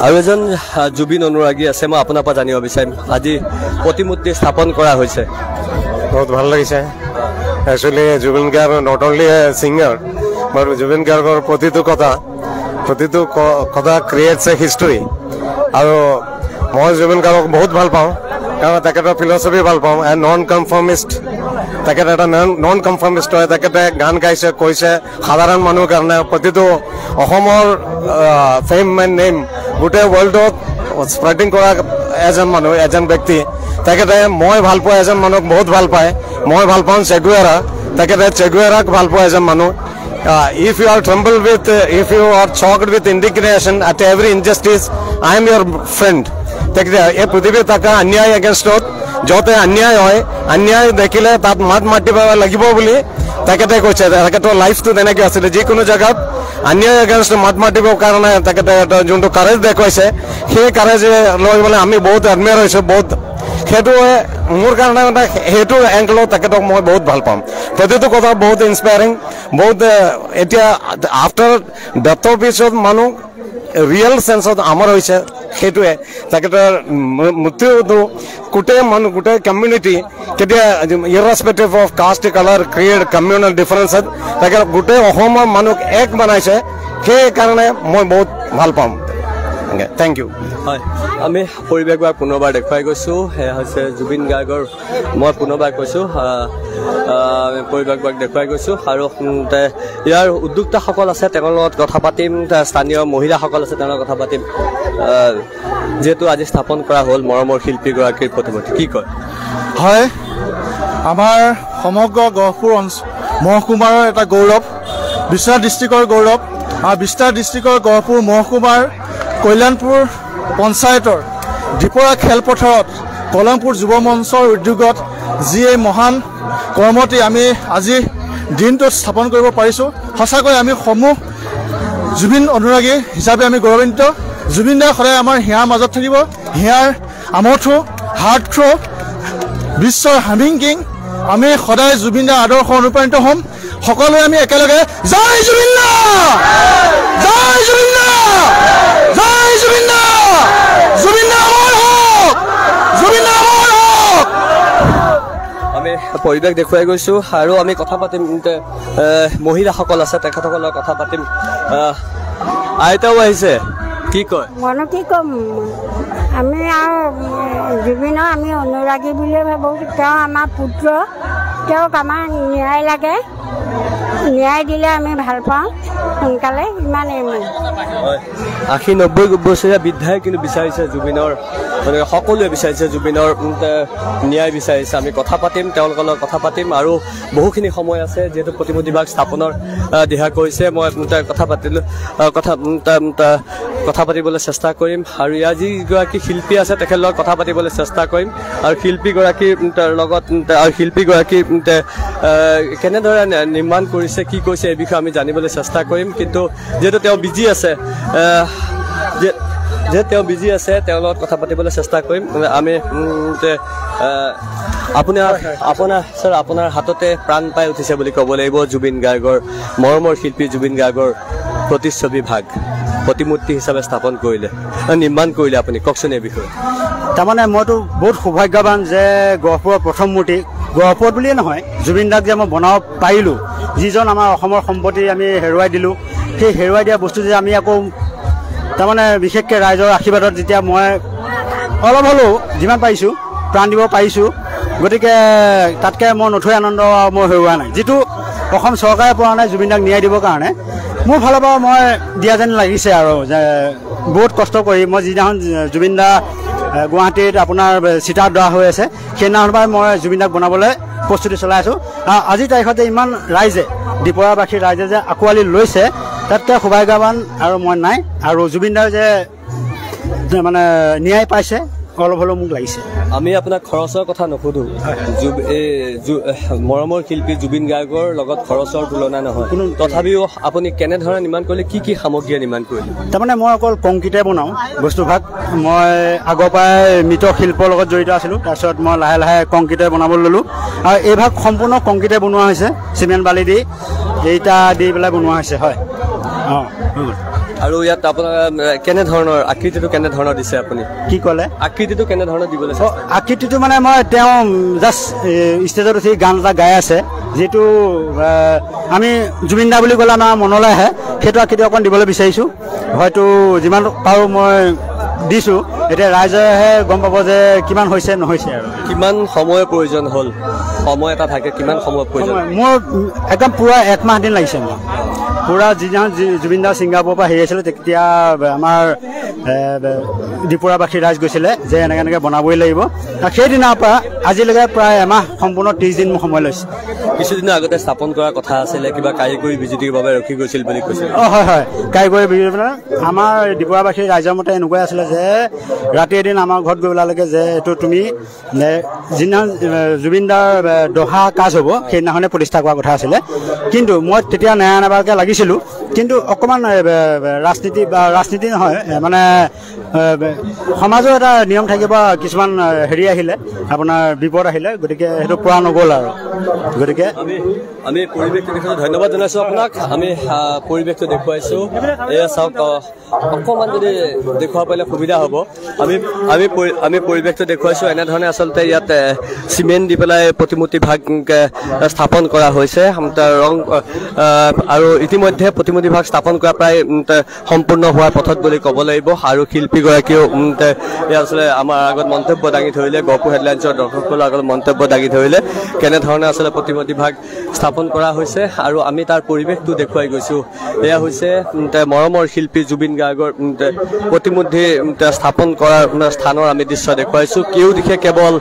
আৰু এজন জুবিন অনুৰাগী আছে, মই আপোনাৰ পৰা জানিব বিচাৰিম, আজি প্ৰতিমূৰ্তি স্থাপন কৰা হৈছে, বহুত ভাল লাগিছে। Actually Zubeen Garg not only a singer, but Zubeen গাৰ্গৰ প্ৰতিটো কথা ক্ৰিয়েটছ এ হিষ্টৰী। আৰু মই জুবিন গাৰ্গক বহুত ভাল পাওঁ, কাৰণ তেখেতৰ ফিলচফি ভাল পাওঁ। এ নন কনফৰ্মিষ্ট, তেখেত এটা নন কনফৰ্মিষ্ট হয়। তেখেতে গান গাইছে, কৈছে সাধাৰণ মানুহৰ কাৰণে, প্ৰতিটো অসমৰ ফেম এণ্ড নেম গোটেই ৱৰ্ল্ডত স্প্ৰেডিং কৰা এজন মানুহ, এজন ব্যক্তি। তেখেতে মই ভাল পোৱা এজন মানুহক বহুত ভাল পায়। মই ভাল পাওঁ চেগুৱেৰা, তেখেতে চেগুৱেৰাক ভাল পোৱা এজন মানুহ। If you are tremble with, if you are shocked with indignation at every injustice, I am your friend. তেখেতে এই পৃথিৱীত থকা অন্যায় এগেইনষ্টত য'তে অন্যায় হয়, অন্যায় দেখিলে তাত মাত মাতিব লাগিব বুলি তেখেতে কৈছে। তেখেতৰ লাইফটো তেনেকৈ আছিলে, যিকোনো জেগাত অন্যায় এগেইনষ্ট মাত মাতিবৰ কাৰণে তেখেতে যোনটো কাৰেজ দেখুৱাইছে, সেই কাৰেজ লৈ পেলাই আমি বহুত এডমায়াৰ হৈছোঁ, বহুত। সেইটোৱে মোৰ কাৰণে মানে সেইটো এংগলত তেখেতক মই বহুত ভাল পাম। প্ৰতিটো কথা বহুত ইনস্পায়াৰিং, বহুত। এতিয়া আফটাৰ ডেথৰ পিছত মানুহ ৰিয়েল চেন্সত আমাৰ হৈছে, সেইটোৱে তেখেতৰ মৃত্যুটো গোটেই মানুহ, গোটেই কমিউনিটি কেতিয়া irrespective of caste, colour, creed, communal ডিফাৰেঞ্চত তেখেত গোটেই অসমৰ মানুহক এক বনাইছে, সেইকাৰণে মই বহুত ভাল পাম। Thank you. হয়, আমি পৰিৱেশবাৰ পুনৰবাৰ দেখুৱাই গৈছোঁ। সেয়া হৈছে জুবিন গাৰ্গৰ, মই পুনৰবাৰ কৈছোঁ, পৰিৱেশবাগ দেখুৱাই গৈছোঁ। আৰু ইয়াৰ উদ্যোক্তাসকল আছে, তেওঁৰ লগত কথা পাতিম। স্থানীয় মহিলাসকল আছে, তেওঁৰ লগত কথা পাতিম। যিহেতু আজি স্থাপন কৰা হ'ল মৰমৰ শিল্পীগৰাকীৰ প্ৰতিমূৰ্তি, কি কয়? হয়, আমাৰ সমগ্ৰ গহপুৰ মহকুমাৰ এটা গৌৰৱ, বিশ্বনাথ ডিষ্ট্ৰিক্টৰ গৌৰৱ। আৰু বিশ্বনাথ ডিষ্ট্ৰিক্টৰ গহপুৰ মহকুমাৰ কল্যাণপুৰ পঞ্চায়তৰ ডিপৰা খেলপথাৰত কলংপুৰ যুৱ মঞ্চৰ উদ্যোগত যি এই মহান কৰ্মটি আমি আজি দিনটোত স্থাপন কৰিব পাৰিছোঁ, সঁচাকৈ আমি সমূহ জুবিন অনুৰাগী হিচাপে আমি গৌৰৱান্বিত। জুবিন দা সদায় আমাৰ হিয়াৰ মাজত থাকিব, হিয়াৰ আমঠু, হাৰ্ট থ্ৰ', বিশ্বৰ হামিং কিং। আমি সদায় জুবিন দাৰ আদৰ্শ অনুপ্ৰাণিত হ'ম। সকলোৱে আমি একেলগে জয় জুবিন দা, জয় জুবিন দা, জয় জুবিন দা, জুবিন দা অমৰ হওক, জুবিন দা অমৰ হওক। আমি পৰিৱেশ দেখুৱাই গৈছোঁ আৰু আমি কথা পাতিম, মহিলাসকল আছে, তেখেতসকলৰ লগত কথা পাতিম। আইতাও আহিছে, কি কয়? মইনো কি ক'ম, আমি আৰু জুবিনৰ আমি অনুৰাগী বুলিয়ে ভাবোঁ। তেওঁ আমাৰ পুত্ৰ, তেওঁক আমাৰ ন্যায় লাগে, ন্যায় দিলে আমি ভাল পাওঁ সোনকালে, ইমানেই। মই 80-90 বছৰীয়া বৃদ্ধাই কিন্তু বিচাৰিছে জুবিনৰ, মানে সকলোৱে বিচাৰিছে জুবিনৰ ন্যায় বিচাৰিছে। আমি কথা পাতিম, তেওঁলোকৰ লগত কথা পাতিম। আৰু বহুখিনি সময় আছে, যিহেতু প্ৰতিমূৰ্তিভাগ স্থাপনৰ দিহা কৰিছে। মই কথা পাতিলোঁ, কথা কথা পাতিবলৈ চেষ্টা কৰিম আৰু ইয়াৰ যিগৰাকী শিল্পী আছে তেখেতৰ লগত কথা পাতিবলৈ চেষ্টা কৰিম আৰু শিল্পীগৰাকীৰ লগত আৰু শিল্পীগৰাকী কেনেদৰে নিৰ্মাণ কৰিছে কি কৈছে এই বিষয়ে আমি জানিবলৈ চেষ্টা কৰিম। কিন্তু যিহেতু তেওঁ বিজি আছে, যে তেওঁ বিজি আছে, তেওঁৰ লগত কথা পাতিবলৈ চেষ্টা কৰিম আমি। আপোনাৰ আপোনাৰ ছাৰ, আপোনাৰ হাততে প্ৰাণ পাই উঠিছে বুলি ক'ব লাগিব জুবিন গাৰ্গৰ মৰমৰ শিল্পী জুবিন গাৰ্গৰ প্ৰতিচ্ছবি ভাগ প্ৰতিমূৰ্তি হিচাপে স্থাপন কৰিলে, নিৰ্মাণ কৰিলে, আপুনি কওকচোন এই বিষয়ে। তাৰমানে মইতো বহুত সৌভাগ্যৱান যে গহপুৰৰ প্ৰথম মূৰ্তি, গহপুৰত বুলিয়ে নহয়, জুবিন দাক যে মই বনাব পাৰিলোঁ, যিজন আমাৰ অসমৰ সম্পত্তি আমি হেৰুৱাই দিলোঁ, সেই হেৰুৱাই দিয়া বস্তু যে আমি আকৌ তাৰমানে বিশেষকৈ ৰাইজৰ আশীৰ্বাদত যেতিয়া মই অলপ হ'লেও যিমান পাৰিছোঁ প্ৰাণ দিব পাৰিছোঁ, গতিকে তাতকৈ মই নথৈ আনন্দ মই হেৰুওৱা নাই। যিটো অসম চৰকাৰে পৰা নাই জুবিন দাক ন্যায় দিবৰ কাৰণে, মোৰ ফালৰ পৰা মই দিয়া যেন লাগিছে আৰু যে বহুত কষ্ট কৰি মই যিদিনাখন জুবিন দা গুৱাহাটীত আপোনাৰ চিতাৰ দৰা হৈ আছে, সেইদিনাখনৰ পৰাই মই জুবিন দাক বনাবলৈ প্ৰস্তুতি চলাই আছোঁ। আজিৰ তাৰিখতে ইমান ৰাইজে, ডিপৰাবাসী ৰাইজে যে আঁকোৱালি লৈছে, তাতকৈ সৌভাগ্যৱান আৰু মই নাই। আৰু জুবিন দাৰ যে মানে ন্যায় পাইছে অলপ হ'লেও মোক লাগিছে। আমি আপোনাক খৰচৰ কথা নুসুধো, মৰমৰ শিল্পী জুবিন গাৰ্গৰ লগত খৰচৰ তুলনা নহয়, তথাপিও আপুনি কেনেধৰণে নিৰ্মাণ কৰিলে, কি কি সামগ্ৰীয়ে নিৰ্মাণ কৰিলে? তাৰমানে মই অকল কংক্ৰিটে বনাওঁ বস্তুভাগ। মই আগৰ পৰাই মৃৎশিল্পৰ লগত জড়িত আছিলোঁ, তাৰপিছত মই লাহে লাহে কংক্ৰিটে বনাবলৈ ল'লোঁ আৰু এইভাগ সম্পূৰ্ণ কংক্ৰিটে বনোৱা হৈছে, চিমেণ্ট বালি দি এইটা দি পেলাই বনোৱা হৈছে। হয়, অঁ। আৰু ইয়াত আপোনাৰ কেনেধৰণৰ আকৃতিটো কেনেধৰণৰ দিছে আপুনি? কি ক'লে? আকৃতিটো কেনেধৰণৰ দিবলৈ? আকৃতিটো মানে মই তেওঁ জাষ্ট ষ্টেজত উঠি গান এটা গাই আছে, যিটো আমি জুবিন দা বুলি ক'লে আমাৰ মনলৈ আহে, সেইটো আকৃতি অকণ দিবলৈ বিচাৰিছোঁ। হয়তো যিমান পাৰোঁ মই দিছোঁ, এতিয়া ৰাইজেহে গম পাব যে কিমান হৈছে নহৈছে। আৰু কিমান সময়ৰ প্ৰয়োজন হ'ল? সময় এটা থাকে, কিমান সময়ৰ প্ৰয়োজন? মোৰ একদম পূৰা এক মাহ দিন লাগিছে। মোৰ পূৰা যিদিনাখন জুবিন দা ছিংগাপুৰৰ পৰা হেৰি আছিলে, তেতিয়া আমাৰ ডিপৰাবাসী ৰাইজ গৈছিলে যে এনেকৈ এনেকৈ বনাবই লাগিব। সেইদিনাৰ পৰা আজিলৈকে প্ৰায় এমাহ সম্পূৰ্ণ 30 দিন মোৰ সময় লৈছে। কিছুদিনৰ আগতে স্থাপন কৰাৰ কথা আছিলে, কিবা কাৰিকৰী বিজুতিৰ বাবে ৰখি গৈছিল বুলি কৈছিল। অঁ, হয় হয়, কাৰিকৰী বিজুতি মানে আমাৰ ডিপৰাবাসী ৰাইজৰ মতে এনেকুৱাই আছিলে যে ৰাতি এদিন আমাৰ ঘৰত গৈ ওলালেগে যে এইটো তুমি যিদিনাখন জুবিন দাৰ দহা কাজ হ'ব সেইদিনাখনে প্ৰতিষ্ঠা কৰাৰ কথা আছিলে। কিন্তু মই তেতিয়া নেৰা নেবাৰকৈ লাগিছিলোঁ, কিন্তু অকণমান ৰাজনীতি বা ৰাজনীতি নহয় মানে সমাজৰ এটা নিয়ম থাকিব, কিছুমান হেৰি আহিলে আপোনাৰ বিপদ আহিলে, গতিকে সেইটো পোৱা নগ'ল আৰু। গতিকে আমি পৰিৱেশটো দেখুৱাইছোঁ, ধন্যবাদ জনাইছোঁ আপোনাক। আমি পৰিৱেশটো দেখুৱাইছোঁ, এয়া চাওক, অকণমান যদি দেখুৱাব পাৰিলে সুবিধা হ'ব। আমি আমি আমি পৰিৱেশটো দেখুৱাইছোঁ। এনেধৰণে আচলতে ইয়াত চিমেণ্ট দি পেলাই প্ৰতিমূৰ্তি ভাগ স্থাপন কৰা হৈছে ৰং, আৰু ইতিমধ্যে প্ৰতিমূৰ্তি ভাগ স্থাপন কৰা প্ৰায় সম্পূৰ্ণ হোৱাৰ পথত বুলি ক'ব লাগিব। আৰু শিল্পীগৰাকীয়েও ইয়াত আচলতে আমাৰ আগত মন্তব্য দাঙি ধৰিলে, গহপুৰ হেডলাইনছৰ দৰ্শকসকলৰ আগত মন্তব্য দাঙি ধৰিলে কেনেধৰণে আচলতে প্ৰতিমূৰ্তি ভাগ স্থাপন কৰা হৈছে। আৰু আমি তাৰ পৰিৱেশটো দেখুৱাই গৈছোঁ। এয়া হৈছে মৰমৰ শিল্পী জুবিন গাৰ্গৰ প্ৰতিমূৰ্তি স্থাপন কৰাৰ স্থানৰ আমি দৃশ্য দেখুৱাইছোঁ। কেউদিশে কেৱল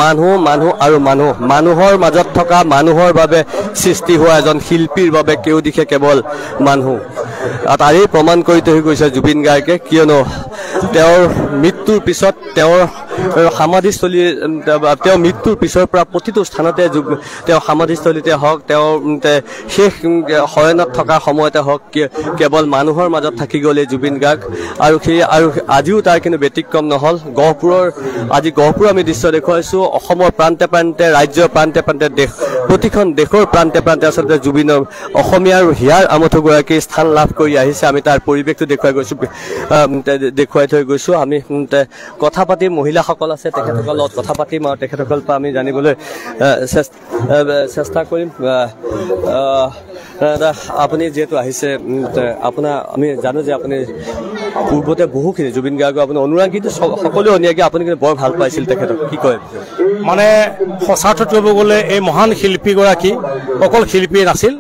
মানুহ, মানুহ আৰু মানুহ, মানুহৰ মাজত থকা মানুহৰ বাবে সৃষ্টি হোৱা এজন শিল্পীৰ বাবে কেউদিশে কেৱল মানুহ, তাৰেই প্ৰমাণ কৰি থৈ গৈছে জুবিন গাৰ্গে। কিয়নো তেওঁৰ মৃত্যুৰ পিছত তেওঁৰ সমাধিস্থলী, তেওঁৰ মৃত্যুৰ পিছৰ পৰা প্ৰতিটো স্থানতে তেওঁ সমাধিস্থলীতে হওক, তেওঁৰ শেষ শয়নত থকা সময়তে হওক, কেৱল মানুহৰ মাজত থাকি গ'ল এই জুবিন গাৰ্গ। আৰু সেই আৰু আজিও তাৰ কিন্তু ব্যতিক্ৰম নহ'ল। গহপুৰৰ আজি গহপুৰৰ আমি দৃশ্য দেখুৱাইছোঁ। অসমৰ প্ৰান্তে প্ৰান্তে, ৰাজ্যৰ প্ৰান্তে প্ৰান্তে, দেশ প্ৰতিখন দেশৰ প্ৰান্তে প্ৰান্তে আচলতে জুবিনৰ অসমীয়াৰ হিয়াৰ আমঠুগৰাকী স্থান লাভ কৰি আহিছে। আমি তাৰ পৰিৱেশটো দেখুৱাই গৈছোঁ, দেখুৱাই থৈ গৈছোঁ। আমি কথা পাতি মহিলাসকল আছে, তেখেতসকলৰ লগত কথা পাতিম আৰু তেখেতসকলৰ পৰা আমি জানিবলৈ চেষ্টা কৰিম। আপুনি যিহেতু আহিছে, আপোনাৰ আমি জানো যে আপুনি পূৰ্বতে বহুখিনি জুবিন গাৰ্গৰ আপুনি অনুৰাগীটো সকলোৱে অনুৰাগী, আপুনি কিন্তু বৰ ভাল পাইছিল তেখেতক, কি কয়? মানে সঁচা অৰ্থত ক'ব গ'লে এই মহান শিল্পীগৰাকী অকল শিল্পীয়ে নাছিল,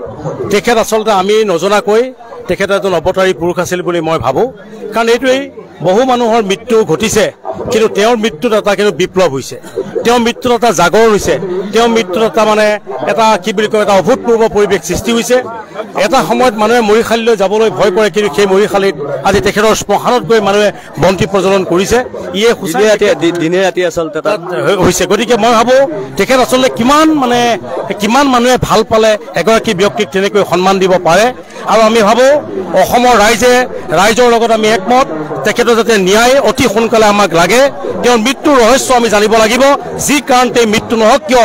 তেখেত আচলতে আমি নজনাকৈ তেখেত এজন অৱতাৰী পুৰুষ আছিল বুলি মই ভাবোঁ। কাৰণ এইটোৱেই, বহু মানুহৰ মৃত্যু ঘটিছে, কিন্তু তেওঁৰ মৃত্যুত এটা কিন্তু বিপ্লৱ হৈছে, তেওঁৰ মৃত্যুত এটা জাগৰণ হৈছে, তেওঁৰ মৃত্যুত এটা মানে এটা কি বুলি কয় এটা অভূতপূৰ্ব পৰিৱেশ সৃষ্টি হৈছে। এটা সময়ত মানুহে মৰিশালীলৈ যাবলৈ ভয় কৰে, কিন্তু সেই মৰিশালীত আজি তেখেতৰ শ্মশানত গৈ মানুহে বন্তি প্ৰজ্বলন কৰিছে। ইয়ে দিনে ৰাতি আচলতে তাত হৈছে। গতিকে মই ভাবোঁ তেখেত আচলতে কিমান মানে কিমান মানুহে ভাল পালে এগৰাকী ব্যক্তিক তেনেকৈ সন্মান দিব পাৰে। আৰু আমি ভাবোঁ অসমৰ ৰাইজে, ৰাইজৰ লগত আমি একমত, তেখেতৰ যাতে ন্যায় অতি সোনকালে আমাক লাগে। তেওঁৰ মৃত্যুৰ ৰহস্য আমি জানিব লাগিব, যি কাৰণতে মৃত্যু নহওক কিয়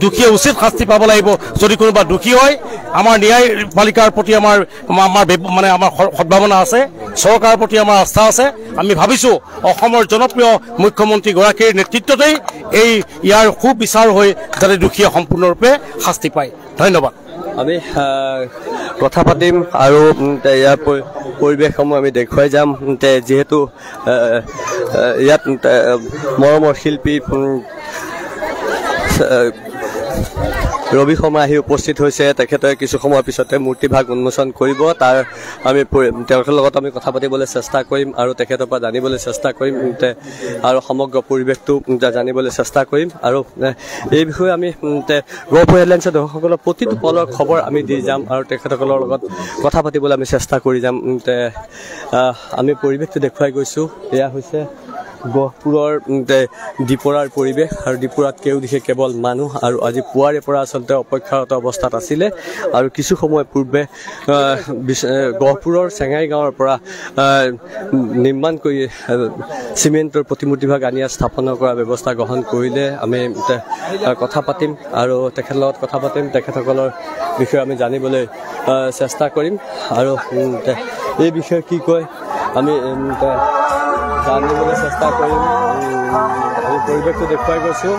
দোষীয়ে উচিত শাস্তি পাব লাগিব। যদি কোনোবা দোষী হয়, আমাৰ ন্যায়পালিকাৰ প্ৰতি আমাৰ আমাৰ মানে আমাৰ সদ্ভাৱনা আছে, চৰকাৰৰ প্ৰতি আমাৰ আস্থা আছে। আমি ভাবিছোঁ অসমৰ জনপ্ৰিয় মুখ্যমন্ত্ৰীগৰাকীৰ নেতৃত্বতেই এই ইয়াৰ সুবিচাৰ হৈ যাতে দোষীয়ে সম্পূৰ্ণৰূপে শাস্তি পায়। ধন্যবাদ। আমি কথা পাতিম আৰু ইয়াৰ পৰিৱেশসমূহ আমি দেখুৱাই যাম। যিহেতু ইয়াত মৰমৰ শিল্পী ৰবি শৰ্মা আহি উপস্থিত হৈছে, তেখেতে কিছু সময়ৰ পিছতে মূৰ্তিভাগ উন্মোচন কৰিব। তাৰ আমি তেওঁলোকৰ লগত আমি কথা পাতিবলৈ চেষ্টা কৰিম আৰু তেখেতৰ পৰা জানিবলৈ চেষ্টা কৰিম আৰু সমগ্ৰ পৰিৱেশটো জানিবলৈ চেষ্টা কৰিম। আৰু এই বিষয়ে আমি গহপুৰ হেডলাইনছৰ দৰ্শকসকলৰ প্ৰতিটো পলৰ খবৰ আমি দি যাম আৰু তেখেতসকলৰ লগত কথা পাতিবলৈ আমি চেষ্টা কৰি যাম। আমি পৰিৱেশটো দেখুৱাই গৈছোঁ। এয়া হৈছে গহপুৰৰ ডিপৰাৰ পৰিৱেশ আৰু ডিপৰাত কেউদিশে কেৱল মানুহ আৰু আজি পুৱাৰে পৰা আচলতে অপেক্ষাৰত অৱস্থাত আছিলে। আৰু কিছু সময় পূৰ্বে গহপুৰৰ চেঙাই গাঁৱৰ পৰা নিৰ্মাণ কৰি চিমেণ্টৰ প্ৰতিমূৰ্তিভাগ আনি স্থাপন কৰাৰ ব্যৱস্থা গ্ৰহণ কৰিলে। আমি কথা পাতিম আৰু তেখেতৰ লগত কথা পাতিম, তেখেতসকলৰ বিষয়ে আমি জানিবলৈ চেষ্টা কৰিম আৰু এই বিষয়ে কি কয় আমি জানিবলৈ চেষ্টা কৰিম। আমি পৰিৱেশটো দেখুৱাই গৈছোঁ।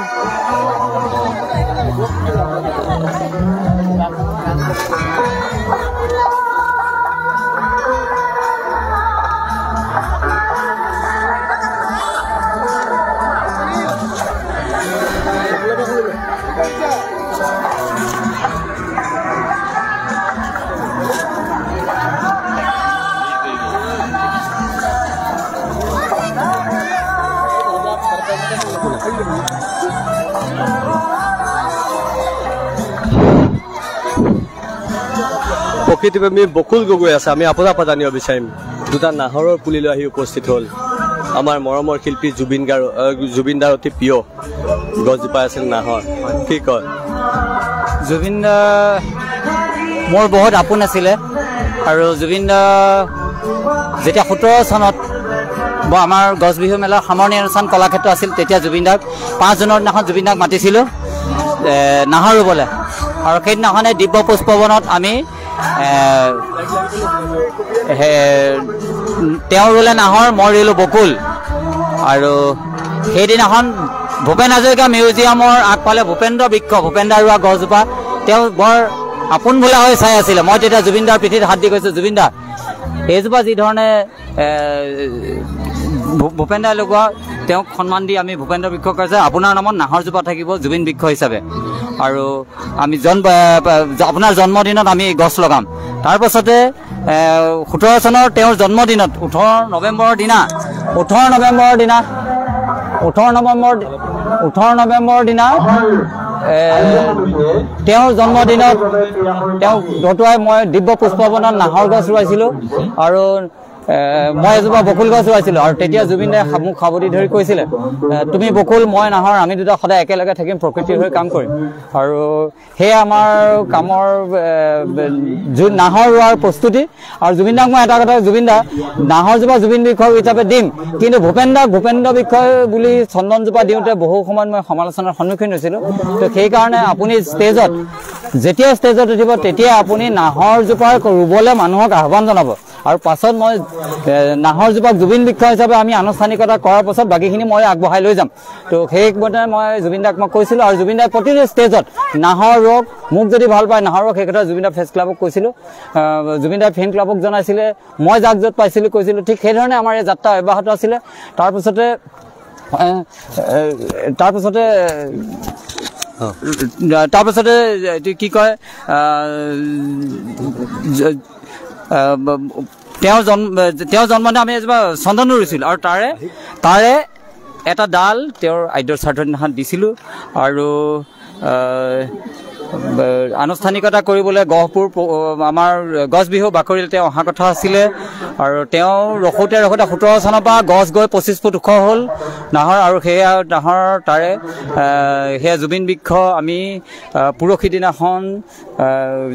প্ৰকৃতিপ্ৰেমী বকুল গগৈ আছে, আমি আপোনাৰ পৰা জানিব বিচাৰিম, দুটা নাহৰৰ পুলিলৈ আহি উপস্থিত হ'ল আমাৰ মৰমৰ শিল্পী জুবিন গাৰ্গ, জুবিন দাৰ অতি প্ৰিয় গছজোপা আছিল নাহৰ, কি কয়? জুবিন দা মোৰ বহুত আপোন আছিলে আৰু জুবিন দা যেতিয়া 17 চনত আমাৰ গছ বিহু মেলাৰ সামৰণি অনুষ্ঠান কলাক্ষেত্ৰ আছিল, তেতিয়া জুবিন দাক 5 জুনৰ দিনাখন জুবিন দাক মাতিছিলোঁ নাহৰ ৰুবলৈ। আৰু সেইদিনাখনে দিব্য পুষ্পবনত আমি তেওঁ ৰুলে নাহৰ, মই ৰুলোঁ বকুল। আৰু সেইদিনাখন ভূপেন হাজৰিকা মিউজিয়ামৰ আগফালে ভূপেন্দ্ৰ বৃক্ষ, ভূপেন দা ৰোৱা গছজোপা তেওঁ বৰ আপোন বোলা হৈ চাই আছিলে। মই তেতিয়া জুবিন দাৰ পিঠিত হাত দি কৈছোঁ, জুবিন দা এইজোপা যিধৰণে ভূপেন দাই লগোৱা, তেওঁক সন্মান দি আমি ভূপেন্দ্ৰ বৃক্ষ কৈছে, আপোনাৰ নামত নাহৰজোপা থাকিব জুবিন বৃক্ষ হিচাপে, আৰু আমি আপোনাৰ জন্মদিনত আমি গছ লগাম। তাৰপাছতে 17 চনৰ তেওঁৰ জন্মদিনত 18 নৱেম্বৰৰ দিনা 18 নৱেম্বৰৰ দিনা তেওঁৰ জন্মদিনত তেওঁক দতুৱাই মই দিব্য পুষ্পবনত নাহৰ গছ ৰুৱাইছিলোঁ আৰু মই এজোপা বকুল গছ ৰুৱাইছিলোঁ। আৰু তেতিয়া জুবিন দাই মোক সাৱটি ধৰি কৈছিলে, তুমি বকুল মই নাহৰ, আমি দুটা সদায় একেলগে থাকিম, প্ৰকৃতিৰ হৈ কাম কৰিম। আৰু সেয়া আমাৰ কামৰ নাহৰ ৰোৱাৰ প্ৰস্তুতি। আৰু জুবিন দাক মই এটা কথা, জুবিন দা নাহৰজোপা জুবিন বৃক্ষ হিচাপে দিম, কিন্তু ভূপেন দাক ভূপেন্দ্ৰ বৃক্ষ বুলি চন্দনজোপা দিওঁতে বহু সময়ত মই সমালোচনাৰ সন্মুখীন হৈছিলোঁ। তো সেইকাৰণে আপুনি ষ্টেজত যেতিয়া ষ্টেজত উঠিব তেতিয়া আপুনি নাহৰজোপা ৰুবলৈ মানুহক আহ্বান জনাব। আৰু পাছত মই নাহৰজোপাক জুবিন বৃক্ষ হিচাপে আমি আনুষ্ঠানিকতা কৰাৰ পাছত বাকীখিনি মই আগবঢ়াই লৈ যাম। তো সেইমতে মই জুবিন দাক মই কৈছিলোঁ। আৰু জুবিন দাই প্ৰতিটো ষ্টেজত নাহৰ ৰোগ, মোক যদি ভাল পায় নাহৰ ৰোগ, সেই কথা জুবিন দা ফেন্স ক্লাবক কৈছিলোঁ, জুবিন দাই ফেন ক্লাবক জনাইছিলে, মই যাক য'ত পাইছিলোঁ কৈছিলোঁ। ঠিক সেইধৰণে আমাৰ এই যাত্ৰা অব্যাহত আছিলে। তাৰপিছতে তাৰপিছতে এইটো কি কয়, তেওঁৰ জন্মদিন আমি এজোপা চন্দনো ৰুইছিলোঁ। আৰু তাৰে এটা ডাল তেওঁৰ আদ্য শ্ৰাদ্ধ দিনাখন দিছিলোঁ। আৰু আনুষ্ঠানিকতা কৰিবলৈ গহপুৰ আমাৰ গছ বিহু বাকৰিল তেওঁ অহা কথা আছিলে। আৰু তেওঁ ৰখোঁতে ৰখোঁতে 17 চনৰ পৰা গছ গৈ 25 ফুট ওখ হ'ল নাহৰ। আৰু সেয়া নাহৰ তাৰে সেয়া জুবিন বৃক্ষ আমি পৰহি দিনাখন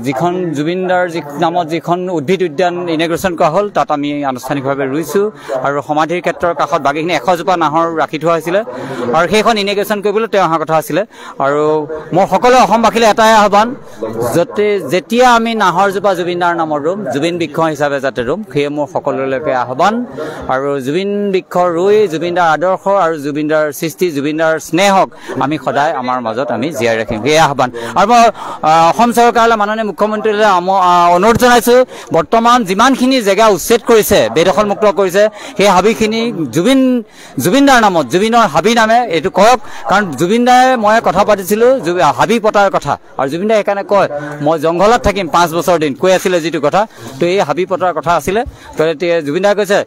যিখন জুবিনদাৰ যি নামত যিখন উদ্ভিদ উদ্যান ইনগ্ৰেশ্যন কৰা হ'ল তাত আমি আনুষ্ঠানিকভাৱে ৰুইছোঁ। আৰু সমাধিৰ ক্ষেত্ৰৰ কাষত বাকীখিনি 100জোপা নাহৰ ৰাখি থোৱা হৈছিলে আৰু সেইখন ইনগ্ৰেশ্যন কৰিবলৈ তেওঁ অহা কথা আছিলে। আৰু মোৰ সকলো অসমবাসীলৈ এটাই আহ্বান, যাতে যেতিয়া আমি নাহৰজোপা জুবিনদাৰ নামত ৰুম, জুবিন বৃক্ষ হিচাপে যাতে ৰুম, সেয়ে মোৰ সকলোলৈকে আহ্বান। আৰু জুবিন বৃক্ষ ৰুই জুবিনদাৰ আদৰ্শ আৰু জুবিনদাৰ সৃষ্টি, জুবিনদাৰ স্নেহক আমি সদায় আমাৰ মাজত আমি জীয়াই ৰাখিম, সেয়ে আহ্বান। আৰু মই অসম চৰকাৰলৈ, মাননীয় মুখ্যমন্ত্ৰীলৈ অনুৰোধ জনাইছোঁ, বৰ্তমান যিমানখিনি জেগা উচ্ছেদ কৰিছে, বেদখলমুক্ত কৰিছে, সেই হাবিখিনি জুবিনদাৰ নামত, জুবিনৰ হাবি নামে এইটো কৰক। কাৰণ জুবিনদাই মই কথা পাতিছিলোঁ হাবি পতাৰ কথা, আৰু জুবিনদাই সেইকাৰণে কয় মই জংঘলত থাকিম 5 বছৰ দিন কৈ আছিলে যিটো কথা, তো এই হাবি পতাৰ কথা আছিলে। তো এতিয়া জুবিনদাই কৈছে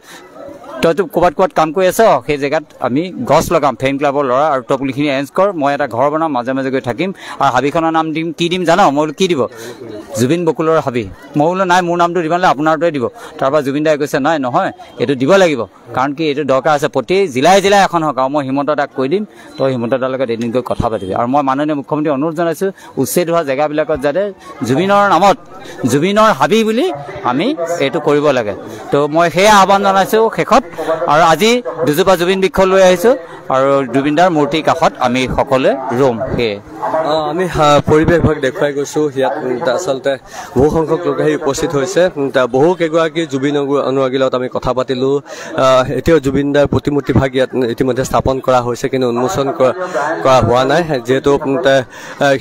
তইতো ক'ৰবাত ক'ৰবাত কাম কৰি আছ, সেই জেগাত আমি গছ লগাম, ফেন ক্লাবৰ ল'ৰা, আৰু তই পুলিখিনি এৰেঞ্জ কৰ, মই এটা ঘৰ বনাম, মাজে মাজে গৈ থাকিম। আৰু হাবিখনৰ নাম দিম, কি দিম জান? মই বোলো কি দিব? জুবিন বকুলৰ হাবি। মই বোলো নাই, মোৰ নামটো দিব নালাগে, আপোনাৰটোৱে দিব। তাৰপৰা জুবিন দাই কৈছে নাই নহয়, এইটো দিব লাগিব, কাৰণ কি এইটো দৰকাৰ আছে, প্ৰতি জিলাই জিলাই এখন হওক। আৰু মই হিমন্ত দাক কৈ দিম, তই হিমন্ত দাৰ লগত এদিন গৈ কথা পাতিবি। আৰু মই মাননীয় মুখ্যমন্ত্ৰী অনুৰোধ জনাইছোঁ, উচ্ছেদ হোৱা জেগাবিলাকত যাতে জুবিনৰ নামত জুবিনৰ হাবি বুলি আমি এইটো কৰিব লাগে। তো মই সেয়া আহ্বান জনাইছোঁ শেষত। আৰু আজি দুজোপা জুবিন বৃক্ষ লৈ আহিছোঁ আৰু জুবিনদাৰ মূৰ্তিৰ কাষত আমি সকলোৱে ৰুম। সেয়ে আমি পৰিৱেশ ভাগ দেখুৱাই গৈছোঁ। ইয়াত আচলতে বহু সংখ্যক লোক আহি উপস্থিত হৈছে। বহু কেইগৰাকী জুবিন অনুৰাগীৰ লগত আমি কথা পাতিলোঁ। এতিয়াও জুবিনদাৰ প্ৰতিমূৰ্তি ভাগ ইয়াত ইতিমধ্যে স্থাপন কৰা হৈছে, কিন্তু উন্মোচন কৰা হোৱা নাই। যিহেতু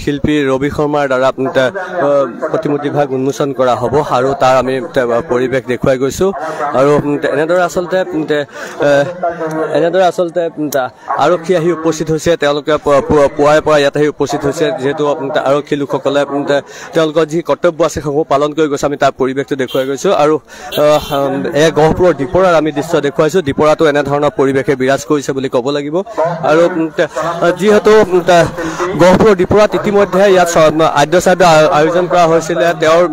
শিল্পী ৰবি শৰ্মাৰ দ্বাৰা প্ৰতিমূৰ্তি ভাগ উন্মোচন কৰা হ'ব আৰু তাৰ আমি পৰিৱেশ দেখুৱাই গৈছোঁ। আৰু এনেদৰে আচলতে আৰক্ষী আহি উপস্থিত হৈছে। তেওঁলোকে পুৱাৰে পৰা ইয়াত আহি উপস্থিত হৈছে। যিহেতু আৰক্ষী লোকসকলে তেওঁলোকৰ যি কৰ্তব্য আছে সেইসমূহ পালন কৰি গৈছে, আমি তাৰ পৰিৱেশটো দেখুৱাই গৈছোঁ। আৰু এয়া গহপুৰৰ ডিপৰাৰ আমি দৃশ্য দেখুৱাইছোঁ। ডিপৰাটো এনেধৰণৰ পৰিৱেশে বিৰাজ কৰিছে বুলি ক'ব লাগিব। আৰু যিহেতু গহপুৰৰ ডিপৰাত ইতিমধ্যে ইয়াত আদ্য শ্ৰাদ্ধ আয়োজন কৰা হৈছিলে, তেওঁৰ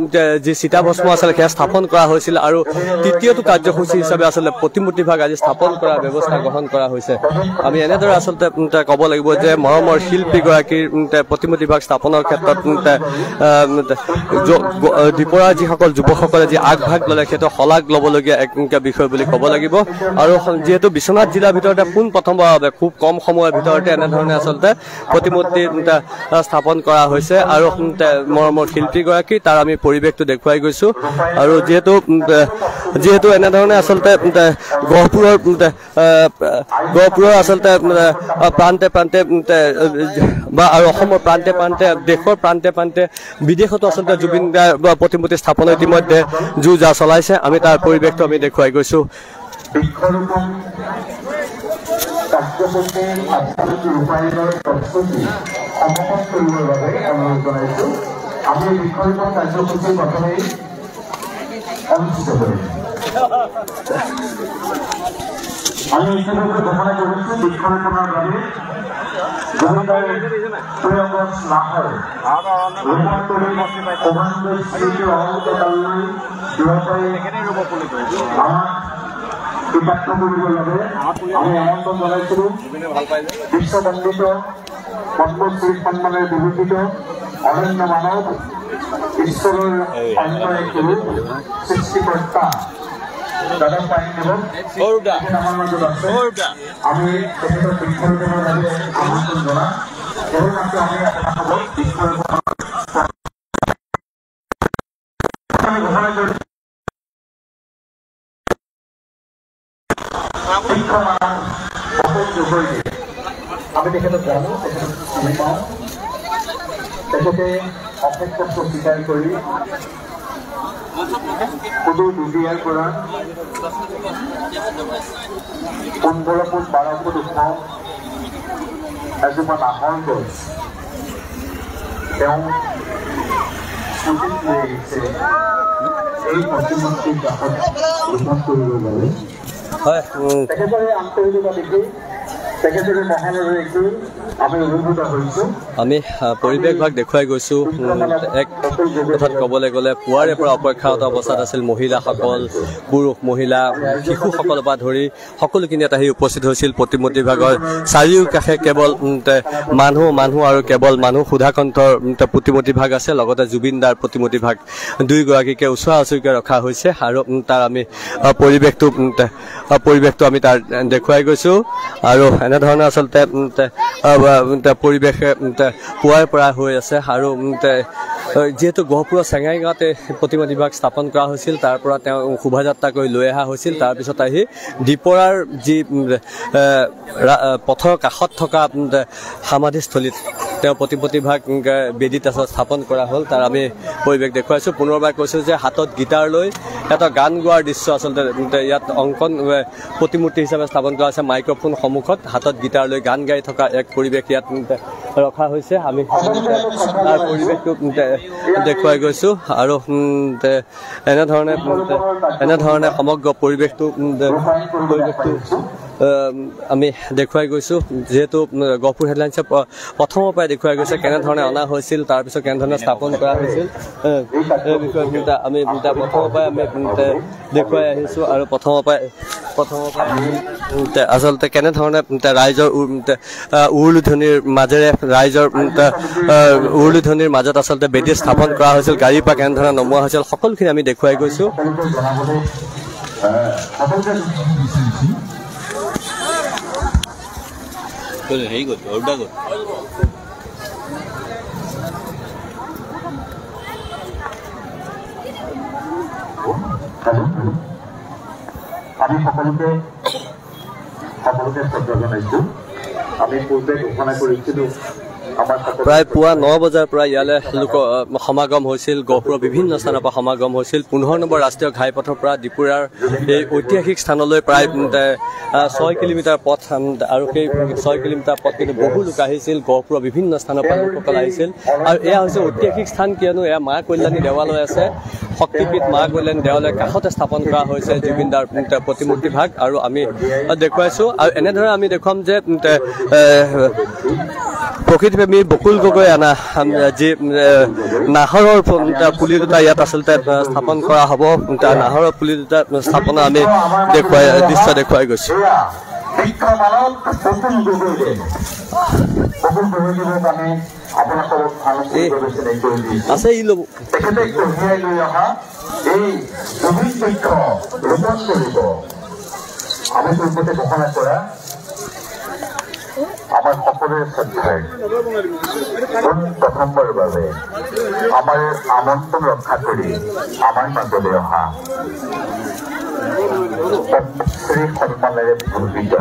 যি চিতাভস্ম আছিলে সেয়া স্থাপন কৰা হৈছিল। আৰু তৃতীয়টো কাৰ্যসূচী হিচাপে আচলতে প্ৰতিমূৰ্তি ভাগ আজি স্থাপন কৰাৰ ব্যৱস্থা গ্ৰহণ কৰা হৈছে। আমি এনেদৰে আচলতে ক'ব লাগিব যে মৰমৰ শিল্পীগৰাকীৰ প্ৰতিমূৰ্তি ভাগ স্থাপনৰ ক্ষেত্ৰত ডিপৰাৰ যিসকল যুৱকসকলে যি আগভাগ ল'লে সেইটো শলাগ ল'বলগীয়া এক বিষয় বুলি ক'ব লাগিব। আৰু যিহেতু বিশ্বনাথ জিলাৰ ভিতৰতে পোনপ্ৰথমবাৰৰ বাবে খুব কম সময়ৰ ভিতৰতে এনেধৰণে আচলতে প্ৰতিমূৰ্তি স্থাপন কৰা হৈছে। আৰু মৰমৰ শিল্পীগৰাকী তাৰ আমি পৰিৱেশটো দেখুৱাই গৈছোঁ। আৰু যিহেতু এনেধৰণে আচলতে গহপুৰৰ আচলতে প্ৰান্তে প্ৰান্তে বা আৰু অসমৰ প্ৰান্তে প্ৰান্তে, দেশৰ প্ৰান্তে প্ৰান্তে, বিদেশতো আচলতে জুবিন গাৰ্গৰ প্ৰতিমূৰ্তি স্থাপনৰ ইতিমধ্যে যো জা চলাইছে। আমি তাৰ পৰিৱেশটো আমি দেখুৱাই গৈছোঁ। আমি ইতিমধ্যে ঘোষণা কৰেছি বৃক্ষৰোপণেৰ বাবে কৃতাৰ্থ কৰিবৰ বাবে আমি আমন্ত্ৰণ জনাইছিলো বিশ্ববন্দিত পদ্মশ্ৰী সন্মানেৰে বিভূষিত অনন্য মানৱ ঈশ্বৰৰ অন্য এক ৰূপ সৃষ্টিকৰ্তা দাদা পাইন আমাৰ মাজত আছে। আমি তেখেতৰ বৃক্ষৰোপণৰ বাবে আমন্ত্ৰণ জনাম। কেৱল মাত্ৰ আমি আপোনালোকক বৃক্ষৰোপণ আমি ঘোষণা কৰিছোঁ। আমি তেখেতক জানো, তেখেতক চিনি পাওঁ। তেখেতে অশেষ কষ্ট স্বীকাৰ কৰি সুদূৰ দুদিয়াৰ পৰা 15 ফুট 12 ফুট ওখ এজোপা নাহৰ গছ তেওঁ পুতি লৈ আহিছে এই প্ৰতিমূৰ্তিৰ কাষত ৰোপণ কৰিবৰ বাবে। তেখেতৰ এই আন্তৰিকতা দেখি আমি পৰিৱেশ ভাগ দেখুৱাই গৈছোঁ। এক কথাত ক'বলৈ গ'লে পুৱাৰে পৰা অপেক্ষাৰত অৱস্থাত আছিল মহিলাসকল, পুৰুষ, মহিলা, শিশুসকলৰ পৰা ধৰি সকলোখিনি ইয়াত আহি উপস্থিত হৈছিল। প্ৰতিমূৰ্তি ভাগৰ চাৰিওকাষে কেৱল মানুহ মানুহ আৰু কেৱল মানুহ। সুধাকণ্ঠৰ প্ৰতিমূৰ্তি ভাগ আছে, লগতে জুবিন দাৰ প্ৰতিমূৰ্তি ভাগ দুয়োগৰাকীকে ওচৰা ওচৰিকৈ ৰখা হৈছে আৰু তাৰ আমি পৰিৱেশটো আমি তাৰ দেখুৱাই গৈছোঁ। আৰু এনেধৰণে আচলতে পৰিৱেশে পুৱাৰ পৰা হৈ আছে। আৰু যিহেতু গহপুৰৰ চেঙাইগাঁৱতে প্ৰতিমা বিভাগ স্থাপন কৰা হৈছিল, তাৰ পৰা তেওঁ শোভাযাত্ৰা কৰি লৈ অহা হৈছিল। তাৰপিছত আহি ডিপৰাৰ যি পথৰ কাষত থকা সমাধিস্থলীত তেওঁ প্ৰতিমূৰ্তি ভাগ বেদীত স্থাপন কৰা হ'ল। তাৰ আমি পৰিৱেশ দেখুৱাইছোঁ। পুনৰবাৰ কৈছোঁ যে হাতত গীটাৰ লৈ এটা গান গোৱাৰ দৃশ্য আচলতে ইয়াত অংকন প্ৰতিমূৰ্তি হিচাপে স্থাপন কৰা হৈছে। মাইক্ৰফোন সন্মুখত হাতত গীটাৰ লৈ গান গাই থকা এক পৰিৱেশ ইয়াত ৰখা হৈছে। আমি তাৰ পৰিৱেশটো দেখুৱাই গৈছোঁ। আৰু এনেধৰণে সমগ্ৰ পৰিৱেশটো আমি দেখুৱাই গৈছোঁ। যিহেতু গহপুৰ হেডলাইনছে প্ৰথমৰ পৰাই দেখুৱাই গৈছে কেনেধৰণে অনা হৈছিল, তাৰপিছত কেনেধৰণে স্থাপন কৰা হৈছিল, এই বিষয়ে আমি প্ৰথমৰ পৰাই আমি দেখুৱাই আহিছোঁ। আৰু প্ৰথমৰ পৰাই আচলতে কেনেধৰণে ৰাইজৰ উৰুলিধ্বনিৰ মাজেৰে ৰাইজৰ উৰুলিধ্বনিৰ মাজত আচলতে বেদী স্থাপন কৰা হৈছিল, গাড়ীৰ পৰা কেনেধৰণে নমোৱা হৈছিল, সকলোখিনি আমি দেখুৱাই গৈছোঁ। আমি সকলোকে শ্ৰদ্ধা জনাইছো। আমি পূৰ্বে ঘোষণা কৰিছিলো প্ৰায় পুৱা 9 বজাৰ পৰা ইয়ালৈ লোক সমাগম হৈছিল। গহপুৰৰ বিভিন্ন স্থানৰ পৰা সমাগম হৈছিল। 15 নম্বৰ ৰাষ্ট্ৰীয় ঘাইপথৰ পৰা ডিপুৰাৰ এই ঐতিহাসিক স্থানলৈ প্ৰায় 6 কিলোমিটাৰ পথ আৰু সেই 6 কিলোমিটাৰ পথ কিন্তু বহু লোক আহিছিল। গহপুৰৰ বিভিন্ন স্থানৰ পৰা লোকসকল আহিছিল। আৰু এয়া হৈছে ঐতিহাসিক স্থান, কিয়নো এয়া মা কল্যাণী দেৱালয় আছে। শক্তিপীঠ মা কল্যাণী দেৱালয়ৰ কাষতে স্থাপন কৰা হৈছে জুবিন দাৰ প্ৰতিমূৰ্তি ভাগ। আৰু আমি দেখুৱাইছোঁ। আৰু এনেদৰে আমি দেখুৱাম যে প্ৰকৃতিপ্ৰেমী বকুল গগৈ অনা যি নাহৰৰ পুলি দুটা ইয়াত আচলতে স্থাপন কৰা হ'ব। নাহৰৰ পুলি দুটা স্থাপনা আমি দেখুৱাই দৃশ্য দেখুৱাই গৈছোঁ। আছে ই ল'ব আমাৰ সকলোৰে শ্ৰদ্ধাৰ পোন প্ৰথমবাৰৰ বাবে আমাৰ আমন্ত্ৰণ ৰক্ষা কৰি আমাৰ মাজলৈ অহা পদ্মশ্ৰী সন্মানেৰে ভূষিত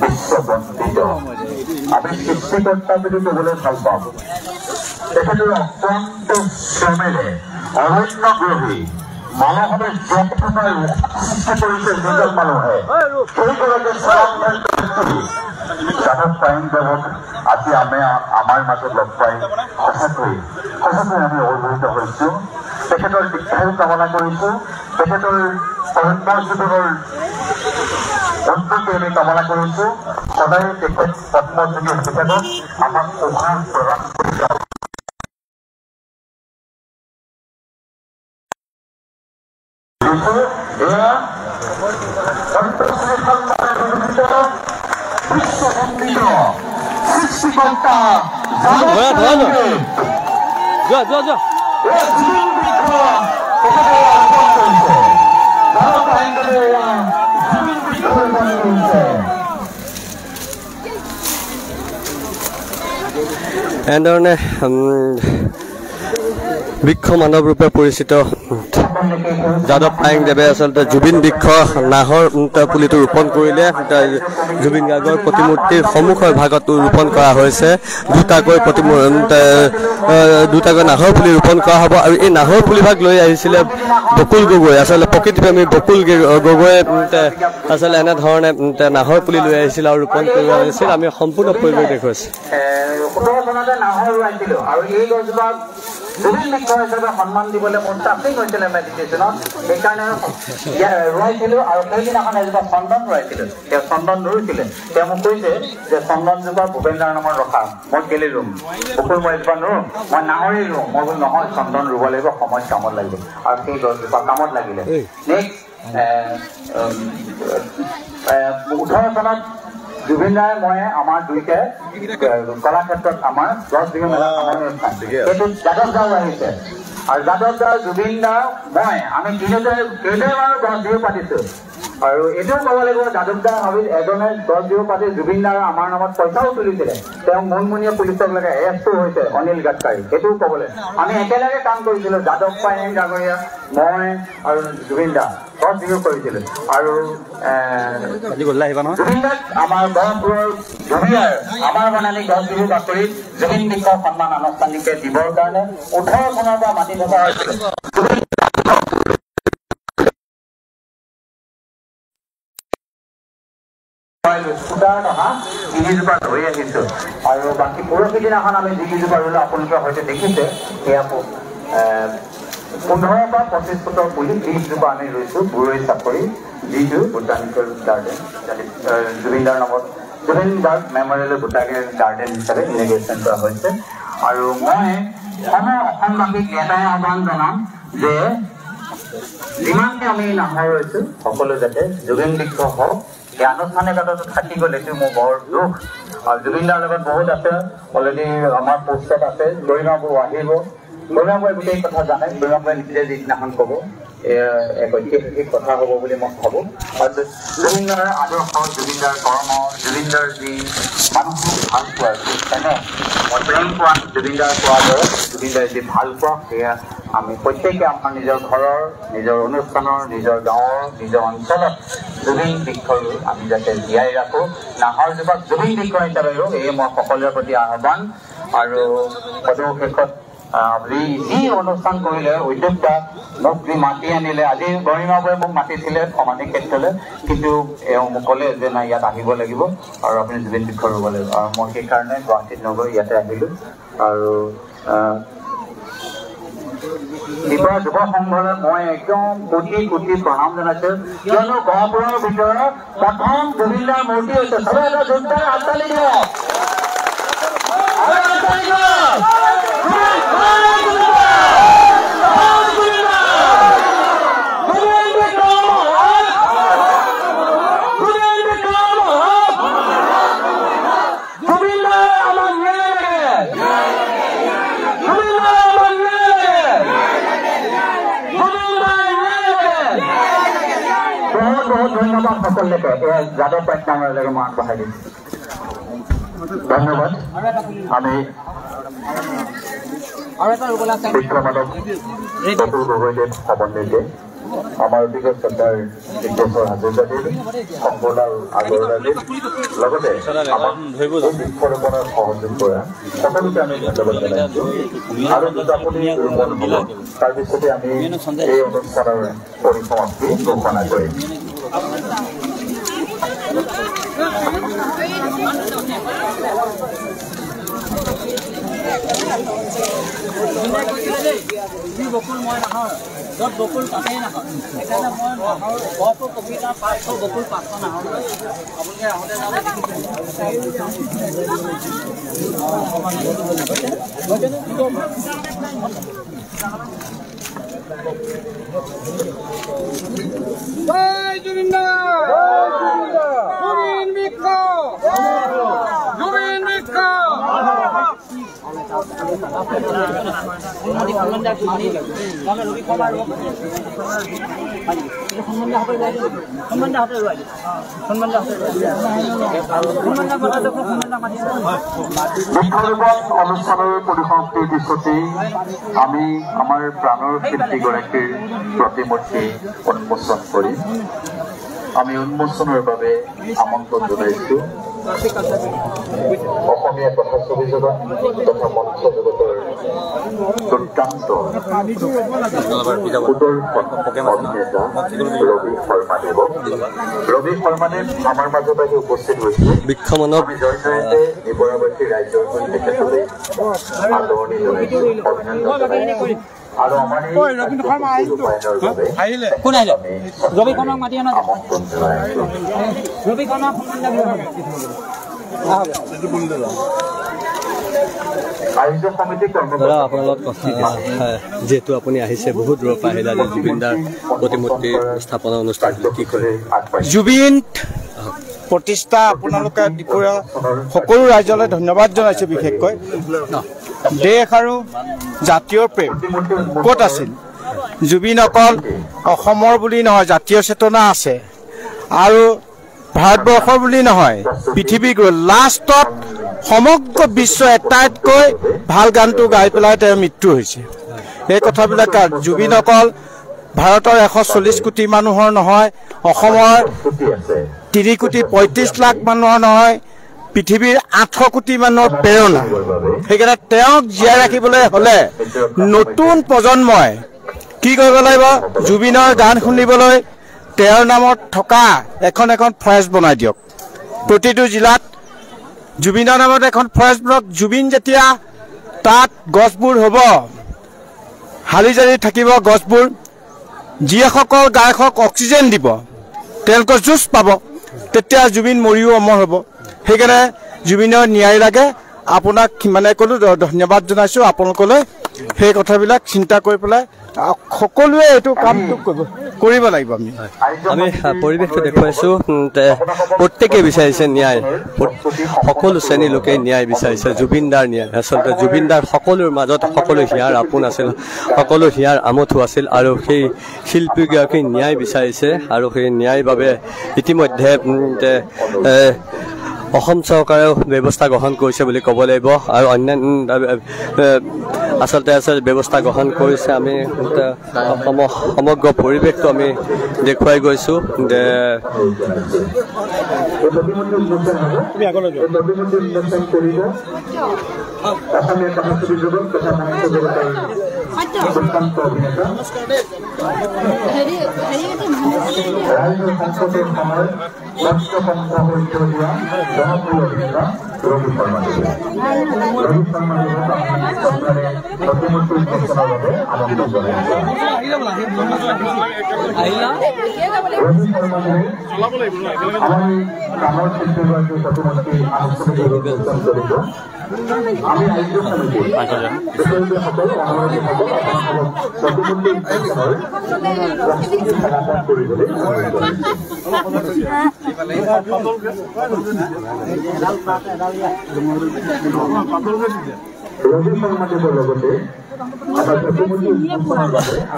বিশ্ববন্দিত আমি সৃষ্টিকৰ্তা বুলি ক'বলৈ ভাল পাওঁ। তেখেতৰ অত্যন্ত শ্ৰমেৰে অৰণ্য গ্ৰহী মানুহৰ যন্ত্ৰণাৰ সৃষ্টি কৰিছে যিজন মানুহে, সেইগৰাকী যাদৱ পায়েংদেৱক আজি আমি আমাৰ মাজত লগ পাই সঁচাকৈ সঁচাকৈ আমি অভিভূত হৈছো। তেখেতৰ দীক্ষাও কামনা কৰিছো, তেখেতৰ অৰণ্য জীৱনৰ উন্নতি আমি কামনা কৰিছো। সদায় তেখেত পদ্মযোগী হৈ থাকক, আমাক উশাহ প্ৰদান কৰি যাওক। এয়া সৃষ্টিকৰ্তা এনেধৰণে বৃক্ষ মানৱ ৰূপে পৰিচিত যাদৱ পায়েং দেৱে আচলতে জুবিন বৃক্ষ নাহৰ পুলিটো ৰোপণ কৰিলে। জুবিন গাৰ্গৰ প্ৰতিমূৰ্তিৰ সন্মুখৰ ভাগত ৰোপণ কৰা হৈছে। দুটাকৈ নাহৰ পুলি ৰোপণ কৰা হ'ব। আৰু এই নাহৰ পুলিভাগ লৈ আহিছিলে বকুল গগৈ। আচলতে প্ৰকৃতিপ্ৰেমী বকুল গগৈয়ে আচলতে এনেধৰণে নাহৰ পুলি লৈ আহিছিল আৰু ৰোপণ কৰিব আহিছিল। আমি সম্পূৰ্ণ পৰিৱেশ দেখুৱাইছোঁ। 17 চনতে নাহৰ ৰুৱাইছিলোঁ আৰু এই গছজোপা জুবিন বৃক্ষ হিচাপে সন্মান দিবলৈ মোৰ টাচিং হৈছিলে মেডিটেশ্যনত, সেইকাৰণে ৰুৱাইছিলোঁ। আৰু সেইদিনাখন এজোপা চন্দন ৰুৱাইছিলোঁ, তেওঁ চন্দন ৰুইছিলে। তেওঁ মোক কৈছে যে চন্দনজোপা ভূপেন দাৰ নামত ৰখা, মই কেলে ৰুম, বকুল মই এজোপা নুৰুম, মই নাহৰি ৰুম। মই বোলো নহয়, চন্দন ৰুব লাগিব, সময়ত কামত লাগিব। আৰু সেই গছজোপা কামত লাগিলে। নেক্সট 18 চনত জুবিন দাই মই আমাৰ দুইটাই কলাক্ষেত্ৰত আমাৰ গছ বিহু মেলা অনুষ্ঠান, সেইটোত যাদৱ দাও আহিছে। আৰু যাদৱ দা, জুবিন দা, মই, আমি তিনিওটাই কেইবাৰো গছ বিহু পাতিছো। আৰু এইটোও ক'ব লাগিব, যাদৱ দা ভাবি এজনে গছ বিহু পাতি জুবিন দাৰ আমাৰ নামত পইচাও তুলিছিলে। তেওঁ মুনমুনীয়া পুলিচক লগে এৰেষ্টটো হৈছে অনিল গাডকাৰী, সেইটোও ক'বলৈ। আমি একেলগে কাম কৰিছিলো, যাদৱ পায়েং ডাঙৰীয়া, মই আৰু জুবিন দা গছ বিহু কৰিছিলো। আৰু জুবিন দাক আমাৰ গহপুৰৰ জুবিয়াৰ আমাৰ বনানি গছ বিহু বাকৰিত জুবিন বৃক্ষ সন্মান আনুষ্ঠানিকে দিবৰ কাৰণে 18 চনৰ পৰা মাতি থকা হৈছিল। স্কুটাৰ অহা তিনিজোপা ধৰি আহিছো। আৰু বাকী পৰহি দিনাখন আমি যিকেইজোপা ৰুলো আপোনালোকে হয়তো দেখিছে, সেয়া 15 পৰা 25 ফুটৰ পুলি 20 জোপা আমি ৰুইছো বুৰৈ চাপৰি, যিটো বোটানিকেল গাৰ্ডেন, জুবিনদাৰ নামত Zubeen Garg memorial botanical garden হিচাপে ইনগ্ৰেশ্যন কৰা হৈছে। আৰু মই সমূহ অসমবাসীক এটাই আহ্বান জনাম যে যিমানকে আমি নাহৰ ৰুইছো সকলো যাতে জুবিন বৃক্ষ হওক। এই আনুষ্ঠানিকতাটো থাকি গ'ল, এইটো মোৰ বৰ দুখ। আৰু জুবিন দাৰ লগত বহুত আছে, অলৰেডি আমাৰ পোষ্টত আছে, গৰিমাবৌ আহিব, গৰিমাবৌয়ে গোটেই কথা জানে, গৰিমাবৌয়ে নিজে যিদিনাখন ক'ব এক ঐতিহাসিক কথা হ'ব বুলি মই ভাবোঁ। আৰু জুবিনদাৰ আদৰ্শ, জুবিনদাৰ কৰ্ম, জুবিনদাৰ যি মানুহক ভাল পোৱা, তেনে মই প্ৰেম পোৱা, জুবিনদাৰ কোৱাৰ দৰে জুবিনদাৰ যি ভাল পোৱা, সেয়া আমি প্ৰত্যেকে আমাৰ নিজৰ ঘৰৰ, নিজৰ অনুষ্ঠানৰ, নিজৰ গাঁৱৰ, নিজৰ অঞ্চলত জুবিন বৃক্ষ ৰুই আমি যাতে জীয়াই ৰাখোঁ। নাহৰ জোপাক জুবিন বৃক্ষ হিচাপে ৰুওঁ, এয়ে মই সকলোৰে প্ৰতি আহ্বান। আৰু সদৌ শেষত যি অনুষ্ঠান কৰিলে উদ্যোক্তা মোক যি মাতি আনিলে, আজি গৰিমাবৌয়ে মোক মাতিছিলে সমাধি ক্ষেত্ৰলৈ, কিন্তু এওঁ মোক ক'লে যে নাই, ইয়াত আহিব লাগিব আৰু আপুনি জুবিন বৃক্ষ ৰুব লাগিব। আৰু মই সেইকাৰণে গুৱাহাটীত নগৈ ইয়াতে আহিলোঁ। আৰু ত্ৰিপুৰা যুৱ সংঘলৈ মই একদম কোটি কোটি প্ৰণাম জনাইছো, কিয়নো গহপুৰৰ ভিতৰত প্ৰথম জুবিনদাৰ মূৰ্তি হৈছে। চবে এটা জোৰদাৰ হাততালি দিয়ক। ধন্যবাদ সকলোকে। যাদৱ পাটনামলৈকে মই আগবঢ়াই দিম। ধন্যবাদ। আমি বিক্ৰমালক বকুল গগৈদেৱ সমন্বিতে আমাৰ অতিকে শ্ৰদ্ধাৰ সিদ্ধেশ্বৰ হাজৰিকাদেৱ, শংকৰলাল আগৰৱালাদেৱ, লগতে আমাক এই বৃক্ষৰোপণত সহযোগ কৰা সকলোকে আমি ধন্যবাদ জনাইছো। আৰু দুটা পুলি ৰোপণ হ'ব, তাৰপিছতে আমি এই অনুষ্ঠানৰ পৰিসমাপ্তি ঘোষণা কৰিম। বকুল মই নাহৰ, য'ত বকুল তাতেই নাহৰ, সেইকাৰণে মই নাহৰ গহপুৰ কবিতা 500 বকুল 500 নাহৰ আপোনালোকে আহোঁতে যাওঁতে বৃক্ষৰোপণ অনুষ্ঠানৰ পৰিসমাপ্তিৰ পিছতেই আমি আমাৰ প্ৰাণৰ শিল্পীগৰাকীৰ প্ৰতিমূৰ্তি উন্মোচন কৰিম। আমি উন্মোচনৰ বাবে আমন্ত্ৰণ জনাইছো অসমীয়া কথাছবি জগত তথা মঞ্চ জগতৰ দুৰ্দান্ত সুদৰ্শন অভিনেতা ৰবি শৰ্মাদেৱ। ৰবি শৰ্মাদেৱ আমাৰ মাজত আহি উপস্থিত হৈছে। বৃক্ষমানৱ জয় জয়তে ডিপৰাবাসী ৰাইজৰ হৈ তেখেতলৈ আদৰণি জনাইছো, অভিনন্দন জনাইছো। আৰু আমাৰ এই ৰূপায়ণৰ বাবে কোন আহিলে? ৰবি শৰ্মাক মাতি আনা। আমন্ত্ৰণ জনাইছো। ৰবি শৰ্মাক আয়োজক সমিতি দাদা, আপোনাৰ লগত কথা, যিহেতু আপুনি আহিছে বহুত দূৰৰ পৰা আহিলে আজি জুবিনদাৰ প্ৰতিমূৰ্তি স্থাপনা অনুষ্ঠান, কি কয়? জুবিন প্ৰতিষ্ঠা আপোনালোকে দুপৰীয়া সকলো ৰাইজলৈ ধন্যবাদ জনাইছোঁ। বিশেষকৈ দেশ আৰু জাতীয় প্ৰেম ক'ত আছিল? জুবিন অকল অসমৰ বুলি নহয়, জাতীয় চেতনা আছে আৰু ভাৰতবৰ্ষৰ বুলি নহয়, পৃথিৱীৰ লাষ্টত সমগ্ৰ বিশ্ব আটাইতকৈ ভাল গানটো গাই পেলাই তেওঁৰ মৃত্যু হৈছে। এই কথাবিলাক জুবিন অকল ভাৰতৰ 140 কোটি মানুহৰ নহয়, অসমৰ 3 কোটি 35 লাখ মানুহৰ নহয়, পৃথিৱীৰ 800 কোটি মানুহৰ প্ৰেৰণা। সেইকাৰণে তেওঁক জীয়াই ৰাখিবলৈ হ'লে নতুন প্ৰজন্মই কি কৰিব লাগিব? জুবিনৰ গান শুনিবলৈ তেওঁৰ নামত থকা এখন এখন ফৰেষ্ট বনাই দিয়ক। প্ৰতিটো জিলাত জুবিনৰ নামত এখন ফৰেষ্ট বনাওক। জুবিন যেতিয়া তাত গছবোৰ হ'ব, হালি জালি থাকিব গছবোৰ, যিসকল গায়কক অক্সিজেন দিব তেওঁলোকৰ যুঁজ পাব, তেতিয়া জুবিন মৰিও অমৰ হ'ব। সেইকাৰণে জুবিনৰ ন্যায় লাগে। আপোনাক সিমানে ক'লোঁ, ধন্যবাদ জনাইছোঁ আপোনালোকলৈ। সেই কথাবিলাক চিন্তা কৰি পেলাই সকলোৱে এইটো কামটো কৰিব লাগিব। আমি পৰিৱেশটো দেখুৱাইছোঁ। প্ৰত্যেকেই বিচাৰিছে ন্যায়, সকলো শ্ৰেণীৰ লোকে ন্যায় বিচাৰিছে, জুবিনদাৰ ন্যায়। আচলতে জুবিনদাৰ সকলোৰ মাজত সকলো হিয়াৰ আপোন আছিল, সকলো হিয়াৰ আমঠু আছিল আৰু সেই শিল্পীগৰাকী ন্যায় বিচাৰিছে আৰু সেই ন্যায়ৰ বাবে ইতিমধ্যে অসম চৰকাৰেও ব্যৱস্থা গ্ৰহণ কৰিছে বুলি ক'ব লাগিব আৰু অন্যান্য আচলতে ব্যৱস্থা গ্ৰহণ কৰিছে। আমি সমগ্ৰ পৰিৱেশটো আমি দেখুৱাই গৈছোঁ।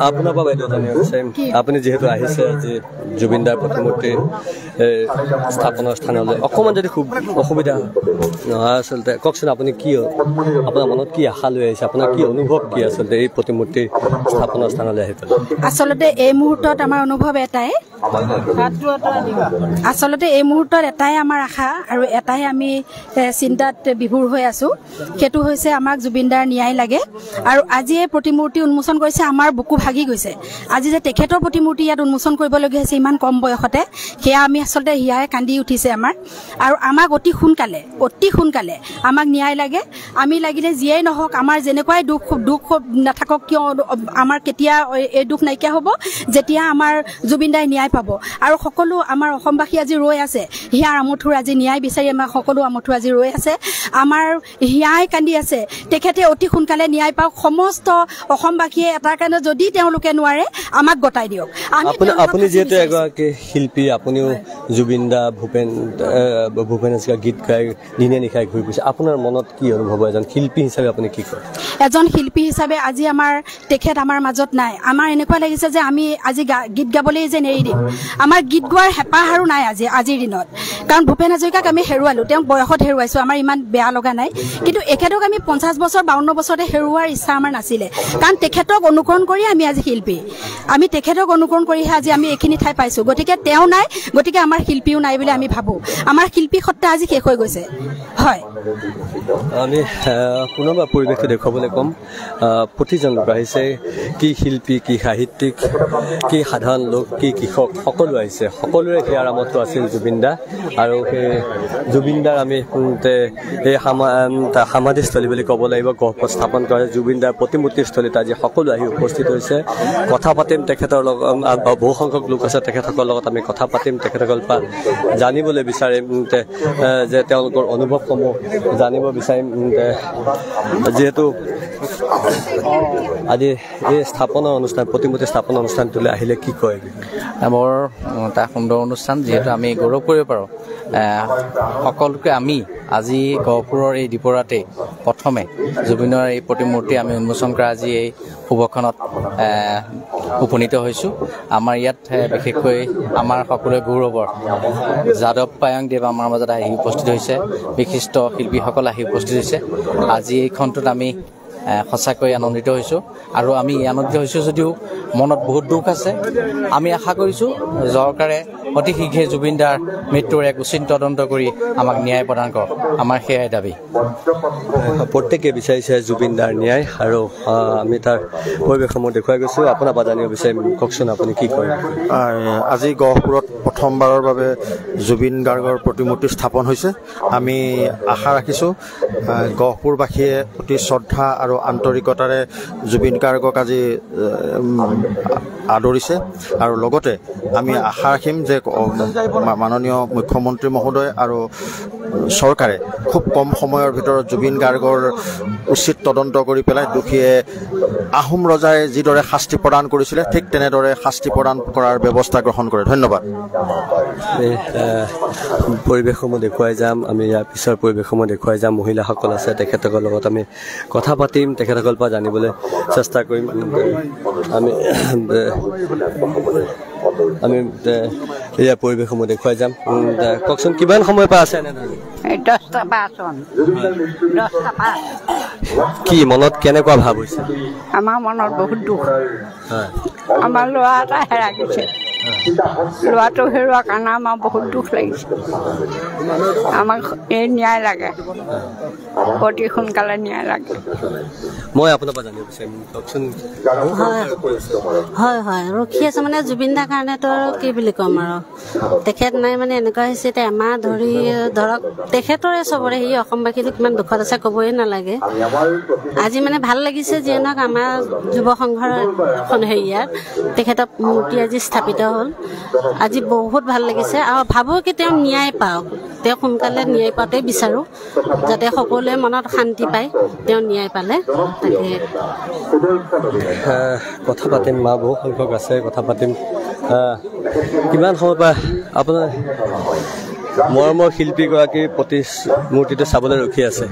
আপোনাৰ পৰা বাইদেউ জানিব বিচাৰিম, আপুনি যিহেতু আহিছে আজি জুবিনদাৰ প্ৰতিমূৰ্তি স্থাপনৰ স্থানলৈ, অকণমান যদি খুব অসুবিধা নহয় আচলতে কওকচোন, আপুনি কি আপোনাৰ মনত কি আশা লৈ আহিছে, আপোনাৰ কি অনুভৱ কি আচলতে এই প্ৰতিমূৰ্তি স্থাপনৰ স্থানলৈ আহি পেলাই? আচলতে এই মুহূৰ্তত আমাৰ অনুভৱ এটাই, আচলতে এই মুহূৰ্তত এটাই আমাৰ আশা আৰু এটাই আমি চিন্তাত বিভোৰ হৈ আছো, সেইটো হৈছে আমাক জুবিনদাৰ ন্যায় লাগে। আৰু আজি এই প্ৰতিমূৰ্তি উন্মোচন কৰিছে, আমাৰ বুকু ভাগি গৈছে। আজি যে তেখেতৰ প্ৰতিমূৰ্তি ইয়াত উন্মোচন কৰিবলগীয়া হৈছে ইমান কম বয়সতে, সেয়া আমি আচলতে হিয়াই কান্দি উঠিছে আমাৰ। আৰু আমাক অতি সোনকালে আমাক ন্যায় লাগে। আমি লাগিলে যিয়েই নহওক, আমাৰ যেনেকুৱাই দুখ নাথাকক কিয়, আমাৰ কেতিয়া এই দুখ নাইকিয়া হ'ব? যেতিয়া আমাৰ জুবিনদাই ন্যায় পাব। আৰু সকলো আমাৰ অসমবাসী আজি ৰৈ আছে, হিয়াৰ আমঠুৰ আজি ন্যায় বিচাৰি আমাৰ সকলো আমঠু আজি ৰৈ আছে, আমাৰ হিয়াই কান্দি আছে। তেখেতে অতি সোনকালে ন্যায় পাওক। সমস্ত অসমবাসীয়ে এটাৰ কাৰণে যদি তেওঁলোকে নোৱাৰে আমাক গতাই দিয়ক। আপুনি যিহেতু এগৰাকী শিল্পী, আপুনিও জুবিন দা, ভূপেন হাজৰিকা গীত গাই দিনে নিশাই ঘূৰি ফুৰিছে, আপোনাৰ মনত কি অনুভৱ হয় এজন শিল্পী হিচাপে? আপুনি কি কয়? এজন শিল্পী হিচাপে আজি আমাৰ তেখেত আমাৰ মাজত নাই। আমাৰ এনেকুৱা লাগিছে যে আমি আজি গীত গাবলৈ যেন এৰি দিম, আমাৰ গীত গোৱাৰ হেঁপাহ আৰু নাই আজিৰ দিনত। কাৰণ ভূপেন হাজৰিকাক আমি হেৰুৱালোঁ, তেওঁক বয়সত হেৰুৱাইছোঁ, আমাৰ ইমান বেয়া লগা নাই। কিন্তু এখেতক আমি 50 বছৰ 52 বছৰতে হেৰুৱাৰ ইচ্ছা আমাৰ নাছিলে। কাৰণ তেখেতক অনুকৰণ কৰি আমি আজি শিল্পী, আমি তেখেতক অনুকৰণ কৰিহে আজি আমি এইখিনি ঠাই পাইছোঁ। গতিকে তেওঁ নাই, গতিকে আমাৰ আমাৰ শিল্পীও নাই বুলি আমি ভাবোঁ। আমাৰ শিল্পী সত্তা আজি শেষ হৈ গৈছে। হয়, আমি পুনৰবাৰ পৰিৱেশটো দেখুৱাবলৈ ক'ম। প্ৰতিজন লোক আহিছে, কি শিল্পী, কি সাহিত্যিক, কি সাধাৰণ লোক, কি কৃষক, সকলো আহিছে। সকলোৰে হিয়াৰ আমঠু আছিল জুবিন দা। আৰু সেই জুবিন দাৰ আমি এই সমাধিস্থলী বুলি ক'ব লাগিব, গহপুৰত স্থাপন কৰা জুবিন দাৰ প্ৰতিমূৰ্তিস্থলীত আজি সকলো আহি উপস্থিত হৈছে। কথা পাতিম তেখেতৰ লগত, বহুসংখ্যক লোক আছে, তেখেতসকলৰ লগত আমি কথা পাতিম, তেখেতসকলৰ পৰা জানিবলৈ বিচাৰিম যে তেওঁলোকৰ অনুভৱসমূহ জানিব বিচাৰিম। যিহেতু আজি এই স্থাপনৰ অনুষ্ঠান, প্ৰতিমূৰ্তি স্থাপনৰ অনুষ্ঠানটোলৈ আহিলে কি কয়? বৰ এটা সুন্দৰ অনুষ্ঠান, যিহেতু আমি গৌৰৱ কৰিব পাৰোঁ সকলোকে। আমি আজি গহপুৰৰ এই ডিপৰাতেই প্ৰথমে জুবিনৰ এই প্ৰতিমূৰ্তি আমি উন্মোচন কৰা আজি এই শুভক্ষণত উপনীত হৈছোঁ। আমাৰ ইয়াত বিশেষকৈ আমাৰ সকলোৰে গৌৰৱৰ যাদৱ পায়ংদেৱ আমাৰ মাজত আহি উপস্থিত হৈছে, বিশিষ্ট শিল্পীসকল আহি উপস্থিত হৈছে। আজি এই ক্ষণটোত আমি সঁচাকৈ আনন্দিত হৈছোঁ। আৰু আমি আনন্দিত হৈছোঁ যদিও মনত বহুত দুখ আছে। আমি আশা কৰিছোঁ চৰকাৰে অতি শীঘ্ৰে জুবিন দাৰ মৃত্যুৰ এক উচিত তদন্ত কৰি আমাক ন্যায় প্ৰদান কৰক, আমাৰ সেয়াই দাবী। প্ৰত্যেকে বিচাৰিছে জুবিন দাৰ ন্যায় আৰু আমি তাৰ পৰিৱেশসমূহ দেখুৱাই গৈছোঁ। আপোনাৰ পৰা জানিব বিচাৰিম, কওকচোন আপুনি কি কয়? আজি গহপুৰত প্ৰথমবাৰৰ বাবে জুবিন গাৰ্গৰ প্ৰতিমূৰ্তি স্থাপন হৈছে। আমি আশা ৰাখিছোঁ গহপুৰবাসীয়ে অতি শ্ৰদ্ধা আৰু আন্তৰিকতাৰে জুবিন গাৰ্গক আজি আদৰিছে। আৰু লগতে আমি আশা ৰাখিম যে মাননীয় মুখ্যমন্ত্ৰী মহোদয় আৰু চৰকাৰে খুব কম সময়ৰ ভিতৰত জুবিন গাৰ্গৰ উচিত তদন্ত কৰি পেলাই দোষীয়ে আহোম ৰজাই যিদৰে শাস্তি প্ৰদান কৰিছিলে ঠিক তেনেদৰে শাস্তি প্ৰদান কৰাৰ ব্যৱস্থা গ্ৰহণ কৰে। ধন্যবাদ। পৰিৱেশসমূহ দেখুৱাই যাম আমি, ইয়াৰ পিছৰ পৰিৱেশসমূহ দেখুৱাই যাম। মহিলাসকল আছে, তেখেতসকলৰ লগত আমি কথা পাতিম, তেখেতসকলৰ পৰা জানিবলৈ চেষ্টা কৰিম। আমি আমি ইয়াৰ পৰিৱেশসমূহ দেখুৱাই যাম। কওকচোন কিমান সময়ৰ পৰা আছে? কি মনত কেনেকুৱা ভাৱ হৈছে? আমাৰ মনত বহুত দুখ। আমাৰ ল'ৰা এটা হেৰাই গৈছে, ল'ৰাটো হেৰুৱাৰ কাৰণে আমাৰ বহুত দুখ লাগিছে। আমাক এই ন্যায় লাগে, অতি সোনকালে ন্যায় লাগে। মই আপোনাৰ পৰা জানিব বিচাৰিম, কওকচোন। হয় হয়, ৰখি আছো মানে জুবিন দাৰ কাৰণেতো আৰু কি বুলি ক'ম আৰু, তেখেত নাই মানে এনেকুৱা হৈছে এতিয়া এমাহ ধৰি ধৰক তেখেতৰে চবৰে সি অসমবাসীটো কিমান দুখত আছে ক'বই নালাগে। আজি মানে ভাল লাগিছে যিয়ে নহওক আমাৰ যুৱ সংঘৰ এখন হেৰিয়াত তেখেতৰ মূৰ্তি আজি স্থাপিত হ'ল, আজি বহুত ভাল লাগিছে। আৰু ভাবোঁ কি তেওঁ ন্যায় পাওক, তেওঁ সোনকালে ন্যায় পোৱাটোৱে বিচাৰোঁ, যাতে সকলোৱে মনত শান্তি পায় তেওঁ ন্যায় পালে। তাকে কথা পাতিম, মা বহু সংখ্যক আছে, কথা পাতিম। কিমান সময়ৰ পৰা আপোনাৰ মৰমৰ শিল্পীগৰাকীৰ প্ৰতিমূৰ্তিটো চাবলৈ ৰখি আছে,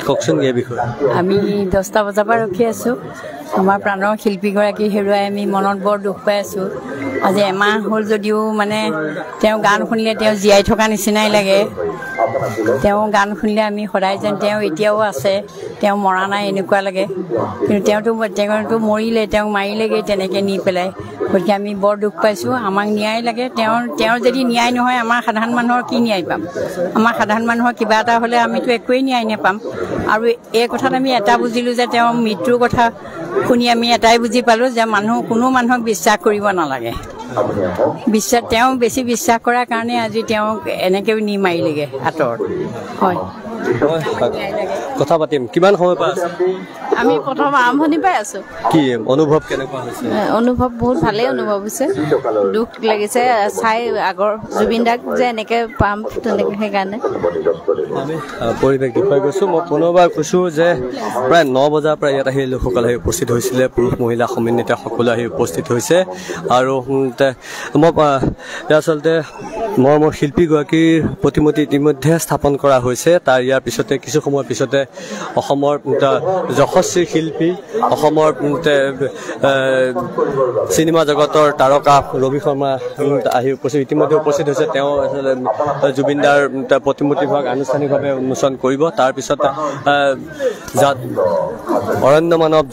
কওকচোন এই বিষয়ে? আমি 10টা বজাৰ পৰা ৰখি আছোঁ। আমাৰ প্ৰাণৰ শিল্পীগৰাকী হেৰুৱাই আমি মনত বৰ দুখ পাই আছোঁ। আজি এমাহ হ'ল যদিও মানে তেওঁ গান শুনিলে তেওঁ জীয়াই থকা নিচিনাই লাগে। তেওঁ গান শুনিলে আমি সদায় যেন তেওঁ এতিয়াও আছে, তেওঁ মৰা নাই এনেকুৱা লাগে। কিন্তু তেওঁতো মৰিলে, তেওঁক মাৰিলেগৈ তেনেকৈ নি পেলাই। গতিকে আমি বৰ দুখ পাইছোঁ। আমাক ন্যায় লাগে। তেওঁৰ যদি ন্যায় নহয় আমাৰ সাধাৰণ মানুহৰ কি ন্যায় পাম? আমাৰ সাধাৰণ মানুহৰ কিবা এটা হ'লে আমিতো একোৱেই ন্যায় নাপাম। আৰু এই কথাত আমি এটা বুজিলোঁ যে তেওঁৰ মৃত্যুৰ কথা শুনি আমি এটাই বুজি পালোঁ যে কোনো মানুহক বিশ্বাস কৰিব নালাগে। তেওঁ বেছি বিশ্বাস কৰাৰ কাৰণে আজি তেওঁক এনেকৈ নি মাৰিলেগৈ আঁতৰত। হয়, কথা পাতিম। কিমান সময় পাই আছে? আমি প্ৰথম আৰম্ভণি পাই আছো। কি অনুভৱ কেনেকুৱা হৈছে? অনুভৱ বহুত ভালেই অনুভৱ হৈছে, দুখ লাগিছে চাই আগৰ জুবিন দাক যে এনেকে পাম তেনেকে, সেইকাৰণে আমি পৰিৱেশ দেখুৱাই গৈছোঁ। মই পুনৰবাৰ কৈছোঁ যে প্ৰায় 9 বজাৰ পৰা ইয়াত আহি লোকসকল আহি উপস্থিত হৈছিলে, পুৰুষ মহিলা সমন্বিতে সকলো আহি উপস্থিত হৈছে। আৰু মই আচলতে মৰমৰ শিল্পীগৰাকীৰ প্ৰতিমূৰ্তি ইতিমধ্যে স্থাপন কৰা হৈছে। তাৰ ইয়াৰ পিছতে কিছু সময়ৰ পিছতে অসমৰ যশস্বী শিল্পী, অসমৰ চিনেমা জগতৰ তাৰকা ৰবি শৰ্মা আহি উপস্থিত ইতিমধ্যে উপস্থিত হৈছে। তেওঁ আচলতে জুবিন দাৰ প্ৰতিমূৰ্তিভাগ আনুষ্ঠানিকভাৱে উন্মোচন কৰিব। তাৰপিছত অৰণ্য মানৱ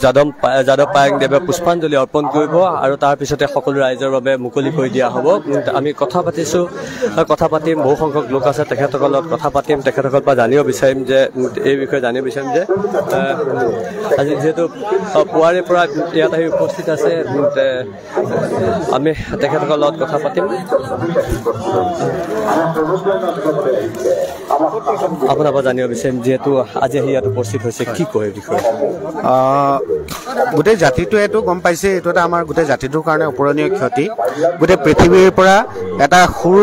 যাদৱ পায়েংদেৱে পুষ্পাঞ্জলি অৰ্পণ কৰিব আৰু তাৰপিছতে সকলো ৰাইজৰ বাবে মুকলি কৰি দিয়া হ'ব। আমি কথা পাতিছোঁ কথা পাতিম। বহু সংখ্যক লোক আছে, তেখেতসকলৰ লগত কথা পাতিম, তেখেতসকলৰ পৰা জানিব বিচাৰিম যে এই বিষয়ে জানিব বিচাৰিম যে আজি যিহেতু পুৱাৰে পৰা ইয়াত আহি উপস্থিত আছে, আমি তেখেতসকলৰ লগত কথা পাতিম। আপোনাৰ পৰা জানিব বিচাৰিম, যিহেতু আজি আহি ইয়াত উপস্থিত হৈছে, কি কয় এই বিষয়ে? গোটেই জাতিটোৱেতো গম পাইছে, এইটো এটা আমাৰ গোটেই জাতিটোৰ কাৰণে অপূৰণীয় ক্ষতি। গোটেই পৃথিৱীৰ পৰা এটা সুৰ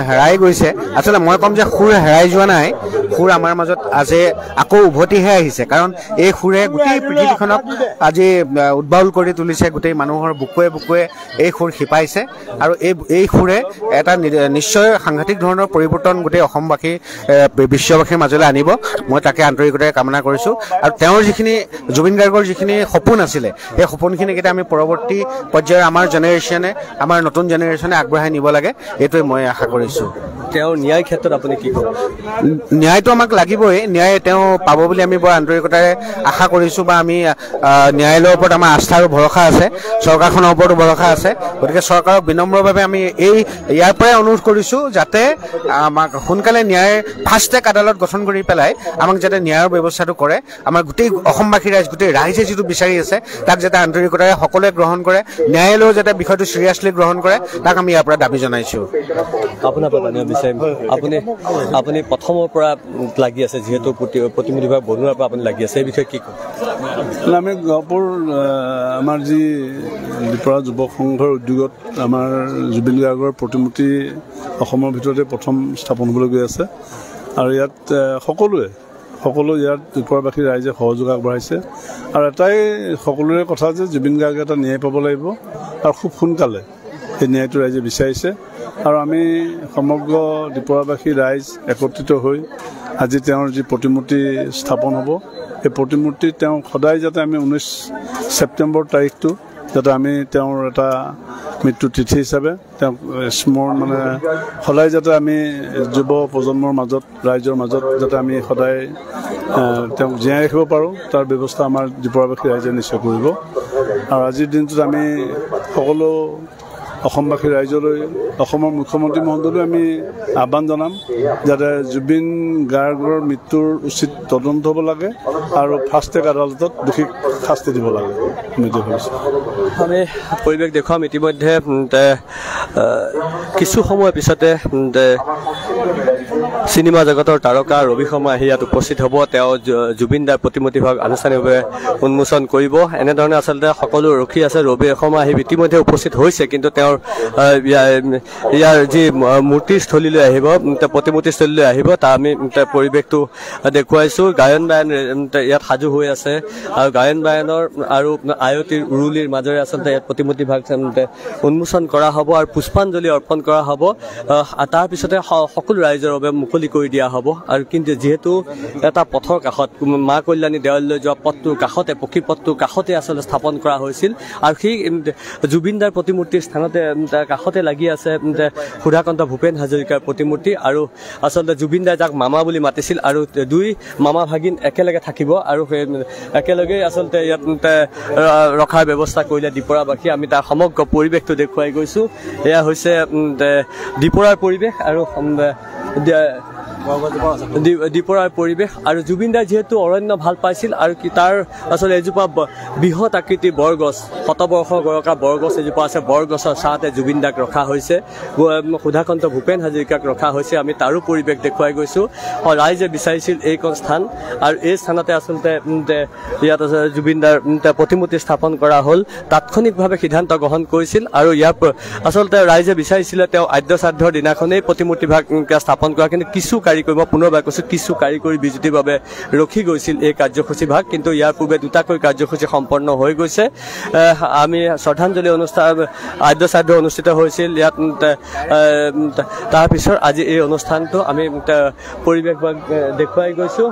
হেৰাই গৈছে। আচলতে মই ক'ম যে সুৰ হেৰাই যোৱা নাই, সুৰ আমাৰ মাজত আজি আকৌ উভতিহে আহিছে। কাৰণ এই সুৰে গোটেই পৃথিৱীখনক আজি উদ্বাউল কৰি তুলিছে, গোটেই মানুহৰ বুকুৱে বুকুৱে এই সুৰ শিপাইছে। আৰু এই সুৰে এটা নিশ্চয় সাংঘাতিক ধৰণৰ পৰিৱৰ্তন গোটেই অসমবাসী, বিশ্ববাসীৰ মাজলৈ আনিব, মই তাকে আন্তৰিকতাৰে কামনা কৰিছোঁ। আৰু তেওঁৰ যিখিনি জুবিন গাৰ্গৰ যিখিনি সপোন আছিলে, সেই সপোনখিনিক এতিয়া আমি পৰৱৰ্তী পৰ্যায়ৰ আমাৰ জেনেৰেশ্যনে, আমাৰ নতুন জেনেৰেশ্যনে আগবঢ়াই নিব লাগে, এইটোৱে মই আশা কৰিছোঁ। তেওঁৰ ন্যায় ক্ষেত্ৰত আপুনি কি ক'ব? ন্যায়টো আমাক লাগিবই, ন্যায় তেওঁ পাব বুলি আমি বৰ আন্তৰিকতাৰে আশা কৰিছোঁ। বা আমি ন্যায়ালয়ৰ ওপৰত আমাৰ আস্থা আৰু ভৰসা আছে, চৰকাৰখনৰ ওপৰতো ভৰসা আছে। গতিকে চৰকাৰক বিনম্ৰভাৱে আমি এই ইয়াৰ পৰাই অনুৰোধ কৰিছোঁ যাতে আমাক সোনকালে ন্যায় ফাষ্ট ট্ৰেক আদালত গঠন কৰি পেলাই আমাক যাতে ন্যায়ৰ ব্যৱস্থাটো কৰে। আমাৰ গোটেই অসমবাসী ৰাইজ, গোটেই ৰাইজে যিটো বিচাৰি আছে তাক যাতে আন্তৰিকতাৰে সকলোৱে গ্ৰহণ কৰে, ন্যায়ালয়েও যাতে বিষয়টো চিৰিয়াছলি গ্ৰহণ কৰে, তাক আমি ইয়াৰ পৰা দাবী জনাইছোঁ। আপোনাৰ পৰা জানিব বিচাৰিম, আপুনি প্ৰথমৰ পৰা লাগি আছে, যিহেতু প্ৰতিমূৰ্তিভাগ বনোৱাৰ পৰা আপুনি লাগি আছে, এই বিষয়ে কি ক'ব? আমি গহপুৰ আমাৰ যি ডিপৰা যুৱক সংঘৰ উদ্যোগত আমাৰ জুবিন গাৰ্গৰ প্ৰতিমূৰ্তি অসমৰ ভিতৰতে প্ৰথম স্থাপন হ'বলৈ গৈ আছে। আৰু ইয়াত সকলো ইয়াত ডিপৰাবাসী ৰাইজে সহযোগ আগবঢ়াইছে। আৰু এটাই সকলোৰে কথা যে জুবিন গাৰ্গে এটা ন্যায় পাব লাগিব আৰু খুব সোনকালে সেই ন্যায়টো ৰাইজে বিচাৰিছে। আৰু আমি সমগ্ৰ ডিপৰাবাসী ৰাইজ একত্ৰিত হৈ আজি তেওঁৰ যি প্ৰতিমূৰ্তি স্থাপন হ'ব, সেই প্ৰতিমূৰ্তি তেওঁ সদায় যাতে আমি 19 ছেপ্টেম্বৰ তাৰিখটো যাতে আমি তেওঁৰ এটা মৃত্যু তিথি হিচাপে তেওঁক স্মৰণ, মানে সদায় যাতে আমি যুৱ প্ৰজন্মৰ মাজত, ৰাইজৰ মাজত যাতে আমি সদায় তেওঁক জীয়াই ৰাখিব পাৰোঁ, তাৰ ব্যৱস্থা আমাৰ ডিপৰাবাসী ৰাইজে নিশ্চয় কৰিব। আৰু আজিৰ দিনটোত আমি সকলো অসমবাসী ৰাইজলৈ, অসমৰ মুখ্যমন্ত্ৰী মহোদয়লৈ আমি আহ্বান জনাম যাতে জুবিন গাৰ্গৰ মৃত্যুৰ উচিত তদন্ত হ'ব লাগে আৰু ফাষ্ট ট্ৰেক আদালতত দোষীক শাস্তি দিব লাগে। আমি ভাবিছোঁ আমি পৰিৱেশ দেখুৱাম। ইতিমধ্যে কিছু সময়ৰ পিছতে চিনেমা জগতৰ তাৰকা ৰবি শৰ্মা আহি ইয়াত উপস্থিত হ'ব। তেওঁ জুবিন দাৰ প্ৰতিমূৰ্তিভাগ আনুষ্ঠানিকভাৱে উন্মোচন কৰিব। এনেধৰণে আচলতে সকলো ৰখি আছে। ৰবি শৰ্মা আহি ইতিমধ্যে উপস্থিত হৈছে, কিন্তু তেওঁৰ ইয়াৰ যি মূৰ্তিস্থলীলৈ আহিব, প্ৰতিমূৰ্তিস্থলীলৈ আহিব, তাৰ আমি পৰিৱেশটো দেখুৱাইছোঁ। গায়ন বায়ন ইয়াত সাজু হৈ আছে আৰু গায়ন বায়নৰ আৰু আয়তীৰ উৰুলিৰ মাজেৰে আচলতে ইয়াত প্ৰতিমূৰ্তিভাগ উন্মোচন কৰা হ'ব আৰু পুষ্পাঞ্জলি অৰ্পণ কৰা হ'ব। তাৰপিছতে সকলো ৰাইজৰ বাবে মুকলি কৰি দিয়া হ'ব। আৰু কিন্তু যিহেতু এটা পথৰ কাষত, মা কল্যাণী দেৱালয়লৈ যোৱা পথটোৰ কাষতে, পকী পথটোৰ কাষতে আচলতে স্থাপন কৰা হৈছিল আৰু সেই জুবিন দাৰ প্ৰতিমূৰ্তিৰ স্থানতে কাষতে লাগি আছে সুধাকণ্ঠ ভূপেন হাজৰিকাৰ প্ৰতিমূৰ্তি। আৰু আচলতে জুবিন দাই যাক মামা বুলি মাতিছিল আৰু দুই মামা ভাগিন একেলগে থাকিব আৰু সেই একেলগেই আচলতে ইয়াত ৰখাৰ ব্যৱস্থা কৰিলে ডিপৰাবাসী। আমি তাৰ সমগ্ৰ পৰিৱেশটো দেখুৱাই গৈছোঁ। এয়া হৈছে ডিপৰাৰ পৰিৱেশ আৰু ডিপৰাৰ পৰিৱেশ। আৰু জুবিন দাই যিহেতু অৰণ্য ভাল পাইছিল আৰু তাৰ আচলতে এজোপা বৃহৎ আকৃতিৰ বৰগছ, শতবৰ্ষ গৰকা বৰগছ এজোপা আছে, বৰগছৰ ছাঁতে জুবিন দাক ৰখা হৈছে, সুধাকণ্ঠ ভূপেন হাজৰিকাক ৰখা হৈছে। আমি তাৰো পৰিৱেশ দেখুৱাই গৈছোঁ। ৰাইজে বিচাৰিছিল এইখন স্থান আৰু এই স্থানতে আচলতে ইয়াত জুবিন দাৰ প্ৰতিমূৰ্তি স্থাপন কৰা হ'ল। তাৎক্ষণিকভাৱে সিদ্ধান্ত গ্ৰহণ কৰিছিল আৰু ইয়াৰ আচলতে ৰাইজে বিচাৰিছিলে তেওঁ আদ্যশ্ৰাদ্ধৰ দিনাখনেই প্ৰতিমূৰ্তিভাগ স্থাপন কৰা, কিন্তু কিছু কাৰিকৰী, মই পুনৰবাৰ কৈছোঁ, কিছু কাৰিকৰী বিজুতিৰ বাবে ৰখি গৈছিল এই কাৰ্যসূচী ভাগ। কিন্তু ইয়াৰ পূৰ্বে দুটাকৈ কাৰ্যসূচী সম্পন্ন হৈ গৈছে। আমি শ্ৰদ্ধাঞ্জলি অনুষ্ঠান, আদ্যশ্ৰাদ্ধ অনুষ্ঠিত হৈছিল ইয়াত। তাৰপিছত আজি এই অনুষ্ঠানটো আমি পৰিৱেশ দেখুৱাই গৈছোঁ।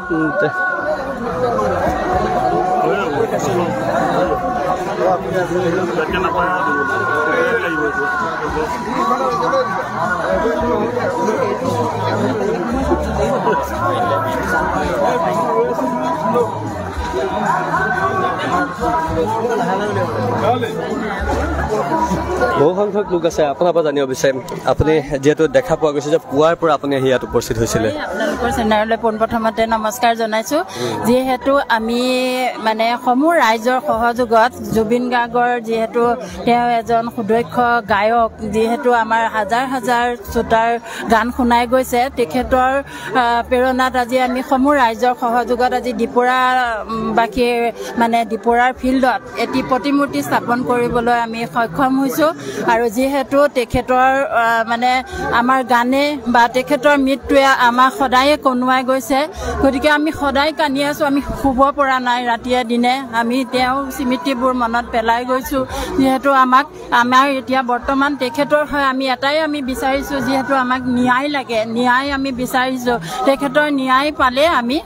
বহু সংখ্যক লোক আছে। আপোনাৰ পৰা জানিব বিচাৰিম, আপুনি যিহেতু দেখা পোৱা গৈছে যে পুৱাৰ পৰা আপুনি আহি ইয়াত উপস্থিত হৈছিলে। আপোনালোকৰ চেনেললৈ পোনপ্ৰথমতে নমস্কাৰ জনাইছোঁ। যিহেতু আমি মানে সমূহ ৰাইজৰ সহযোগত জুবিন গাৰ্গৰ, যিহেতু তেওঁ এজন সুদক্ষ গায়ক, যিহেতু আমাৰ হাজাৰ হাজাৰ শ্ৰোতাৰ গান শুনাই গৈছে, তেখেতৰ প্ৰেৰণাত আজি আমি সমূহ ৰাইজৰ সহযোগত আজি ডিপৰাবাসীৰ মানে ডিপৰাৰ ফিল্ডত এটি প্ৰতিমূৰ্তি স্থাপন কৰিবলৈ আমি সক্ষম হৈছোঁ। আৰু যিহেতু তেখেতৰ মানে আমাৰ গানে বা তেখেতৰ মৃত্যুৱে আমাক সদায়ে কনুৱাই গৈছে, গতিকে আমি সদায় কান্দি আছোঁ, আমি শুব পৰা নাই, ৰাতিয়ে দিনে আমি তেওঁৰ স্মৃতিবোৰ মনত পেলাই গৈছোঁ। যিহেতু আমাক আমাৰ এতিয়া বৰ্তমান তেখেতৰ হৈ আমি এটাই আমি বিচাৰিছোঁ, যিহেতু আমাক ন্যায় লাগে, ন্যায় আমি বিচাৰিছোঁ, তেখেতৰ ন্যায় পালে আমি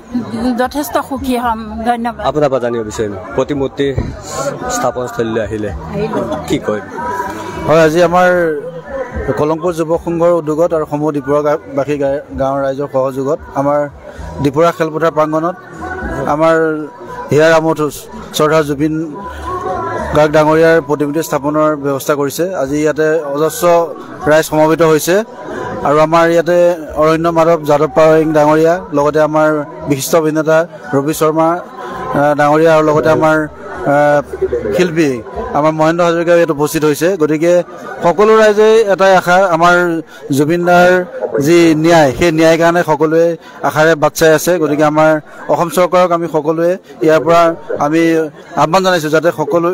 যথেষ্ট সুখী হ'ম। ধন্যবাদ। আপোনাৰ পৰা জানিব বিচাৰিম, প্ৰতিমূৰ্তি স্থাপনস্থলীলৈ আহিলে কি কয়? হয়, আজি আমাৰ কলংপুৰ যুৱক সংঘৰ উদ্যোগত আৰু সমূহ ডিপৰাবাসী গাঁৱৰ ৰাইজৰ সহযোগত আমাৰ ডিপৰা খেলপথাৰ প্ৰাংগণত আমাৰ হিয়াৰ আমঠু শ্ৰদ্ধা জুবিন গাৰ্গ ডাঙৰীয়াৰ প্ৰতিমূৰ্তি স্থাপনৰ ব্যৱস্থা কৰিছে। আজি ইয়াতে অজস্ৰ ৰাইজ সমবেত হৈছে আৰু আমাৰ ইয়াতে অৰণ্য মাধৱ যাদৱ পায়েং ডাঙৰীয়া, লগতে আমাৰ বিশিষ্ট অভিনেতা ৰবি শৰ্মা ডাঙৰীয়া আৰু লগতে আমাৰ শিল্পী আমাৰ মহেন্দ্ৰ হাজৰিকাও ইয়াত উপস্থিত হৈছে। গতিকে সকলো ৰাইজে এটাই আশা, আমাৰ জুবিনদাৰ যি ন্যায়, সেই ন্যায়ৰ কাৰণে সকলোৱে আশাৰে বাট চাই আছে। গতিকে আমাৰ অসম চৰকাৰক আমি সকলোৱে ইয়াৰ পৰা আমি আহ্বান জনাইছোঁ যাতে সকলো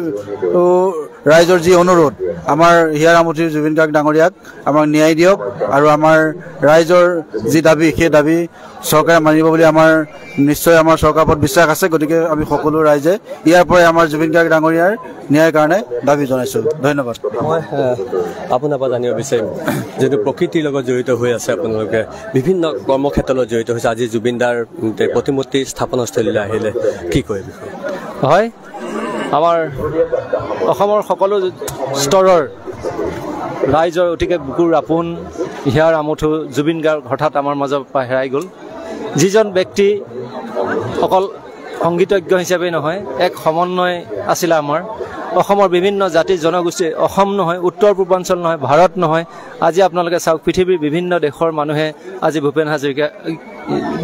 ৰাইজৰ যি অনুৰোধ, আমাৰ হিয়াৰ আমঠিৰ জুবিন গাৰ্গ ডাঙৰীয়াক আমাক ন্যায় দিয়ক আৰু আমাৰ ৰাইজৰ যি দাবী, সেই দাবী চৰকাৰে মানিব বুলি আমাৰ নিশ্চয় আমাৰ চৰকাৰৰ ওপৰত বিশ্বাস আছে। গতিকে আমি সকলো ৰাইজে ইয়াৰ পৰাই আমাৰ জুবিন গাৰ্গ ডাঙৰীয়াৰ ন্যায়ৰ কাৰণে দাবী জনাইছোঁ। ধন্যবাদ। মই আপোনাৰ পৰা জানিব বিচাৰিম, যিহেতু প্ৰকৃতিৰ লগত জড়িত হৈ আছে, আপোনালোকে বিভিন্ন কৰ্মক্ষেত্ৰৰ লগত জড়িত হৈছে, আজি জুবিনদাৰ প্ৰতিমূৰ্তি স্থাপনস্থলীলৈ আহিলে কি কয়? হয়, আমাৰ অসমৰ সকলো স্তৰৰ ৰাইজৰ অতিকে বুকুৰ আপোন হিয়াৰ আমঠু জুবিন গাৰ্গ হঠাৎ আমাৰ মাজৰ পৰা হেৰাই গ'ল। যিজন ব্যক্তি অকল সংগীতজ্ঞ হিচাপে নহয়, এক সমন্বয় আছিলে আমাৰ অসমৰ বিভিন্ন জাতি জনগোষ্ঠী, অসম নহয়, উত্তৰ পূৰ্বাঞ্চল নহয়, ভাৰত নহয়, আজি আপোনালোকে চাওক পৃথিৱীৰ বিভিন্ন দেশৰ মানুহে আজি ভূপেন হাজৰিকা,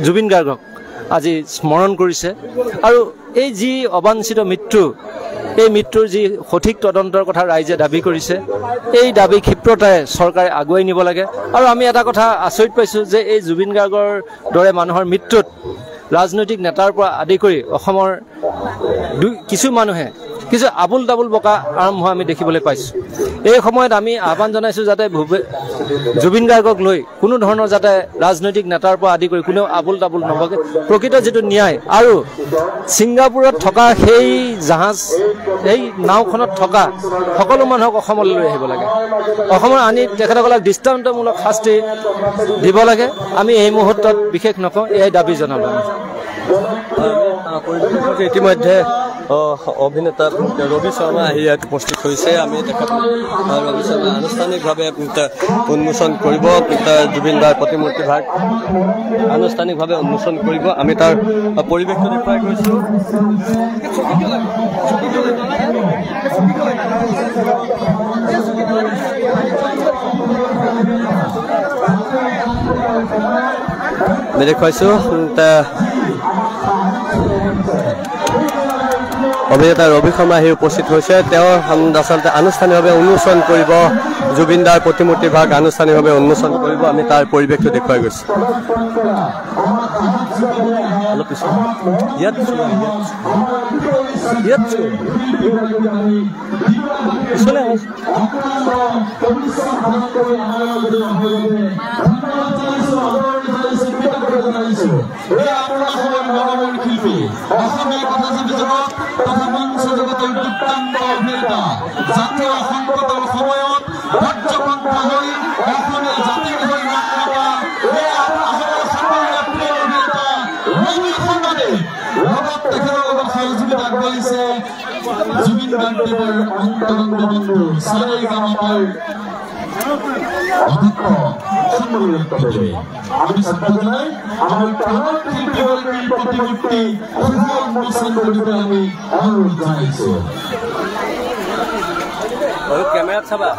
জুবিন গাৰ্গক আজি স্মৰণ কৰিছে। আৰু এই যি অবাঞ্ছিত মৃত্যু, এই মৃত্যুৰ যি সঠিক তদন্তৰ কথা ৰাইজে দাবী কৰিছে, এই দাবী ক্ষিপ্ৰতাৰে চৰকাৰে আগুৱাই নিব লাগে। আৰু আমি এটা কথা আচৰিত পাইছোঁ যে এই জুবিন গাৰ্গৰ দৰে মানুহৰ মৃত্যুত ৰাজনৈতিক নেতাৰ পৰা আদি কৰি অসমৰ কিছু মানুহে কিছু আবোল তাবোল বকা আৰম্ভ আমি দেখিবলৈ পাইছোঁ। এই সময়ত আমি আহ্বান জনাইছোঁ যাতে জুবিন গাৰ্গক লৈ কোনো ধৰণৰ যাতে ৰাজনৈতিক নেতাৰ পৰা আদি কৰি কোনেও আবোল তাবোল নবকে, প্ৰকৃত যিটো ন্যায়। আৰু ছিংগাপুৰত থকা সেই জাহাজ, সেই নাওখনত থকা সকলো মানুহক অসমলৈ লৈ আহিব লাগে, অসমৰ আনি তেখেতসকলক দৃষ্টান্তমূলক শাস্তি দিব লাগে। আমি এই মুহূৰ্তত বিশেষ নকওঁ, এয়াই দাবী জনালোঁ। ইতিমধ্যে অভিনেতা ৰবি শৰ্মা আহি ইয়াত উপস্থিত হৈছে। আমি তেখেত ৰবি শৰ্মা আনুষ্ঠানিকভাৱে উন্মোচন কৰিব জুবিনদাৰ প্ৰতিমূৰ্তি ভাগ আনুষ্ঠানিকভাৱে উন্মোচন কৰিব। আমি তাৰ পৰিৱেশটো দেখুৱাই গৈছোঁ। আমি দেখুৱাইছোঁ অভিনেতা ৰবি শৰ্মা আহি উপস্থিত হৈছে। তেওঁ আচলতে আনুষ্ঠানিকভাৱে উন্মোচন কৰিব জুবিনদাৰ প্ৰতিমূৰ্তি ভাগ আনুষ্ঠানিকভাৱে উন্মোচন কৰিব। আমি তাৰ পৰিৱেশটো দেখুৱাই গৈছোঁ। অলপ পিছত ইয়াত ইয়াত পিছলে জুবিন গাৰ্গদেৱৰ অন্তৰংগ বন্ধু সাৰেগামাপাৰ অধ্যক্ষ আমি শ্ৰদ্ধা জনাই আমাৰ প্ৰাণৰ শিল্পীগৰাকীৰ প্ৰতিমূৰ্তি শুভ উন্মোচন কৰিবলৈ আমি অনুৰোধ জনাইছো। কেমেৰাত চাবা।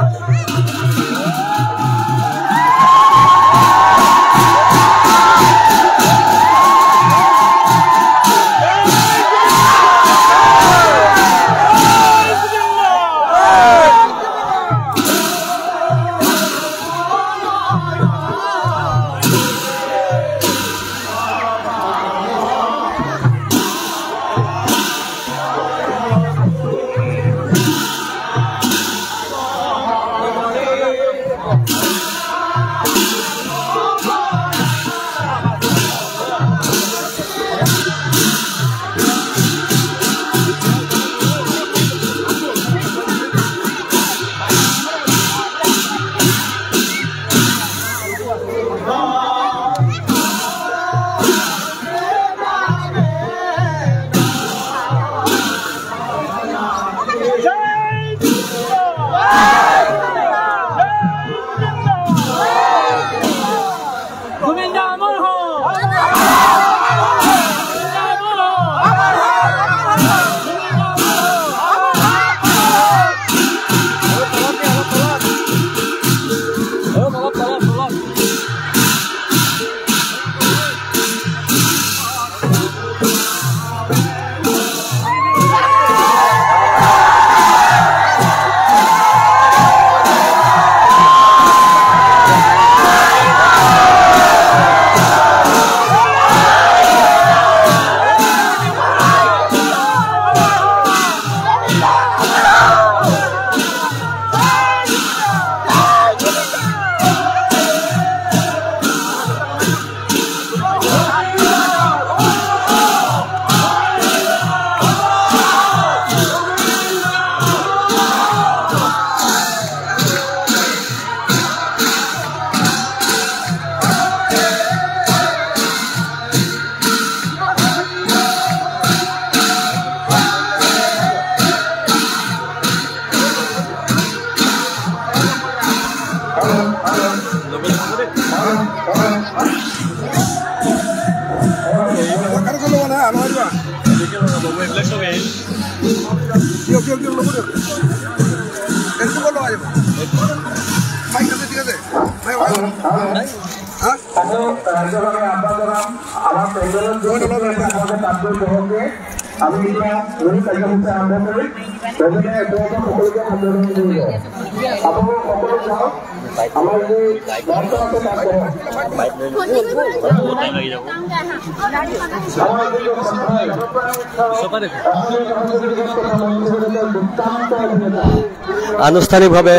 আনুষ্ঠানিকভাৱে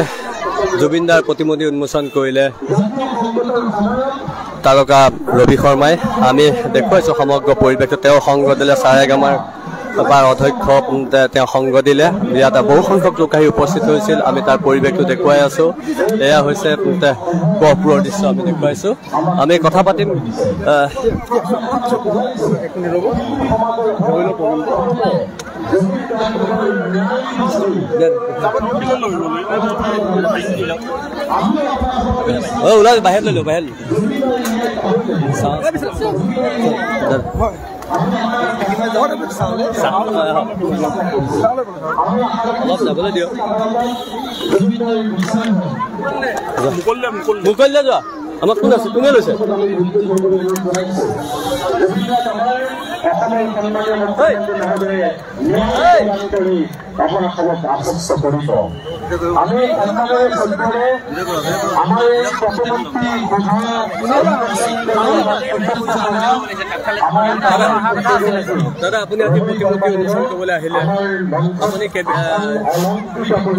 জুবিনদাৰ প্ৰতিমূৰ্তি উন্মোচন কৰিলে তাৰকা ৰবি শৰ্মাই। আমি দেখুৱাইছোঁ সমগ্ৰ পৰিৱেশটো। তেওঁ সংগ দিলে চাৰেগামাৰ বা অধ্যক্ষ তেওঁ সংগ দিলে। ইয়াত বহু সংখ্যক লোক আহি উপস্থিত হৈছিল। আমি তাৰ পৰিৱেশটো দেখুৱাই আছোঁ। এয়া হৈছে গহপুৰৰ দৃশ্য আমি দেখুৱাইছোঁ। আমি কথা পাতিম। ওলাই বাহিৰত লৈ লওঁ, বাহিৰত অলপ যাবলৈ দিয়ক। মুকলিলে যোৱা। আমাক কোন আছে, কোনে লৈছে? দাদা, আপুনি আজি প্ৰতিমূৰ্তি উন্মোচন কৰিবলৈ আহিলে, আপুনি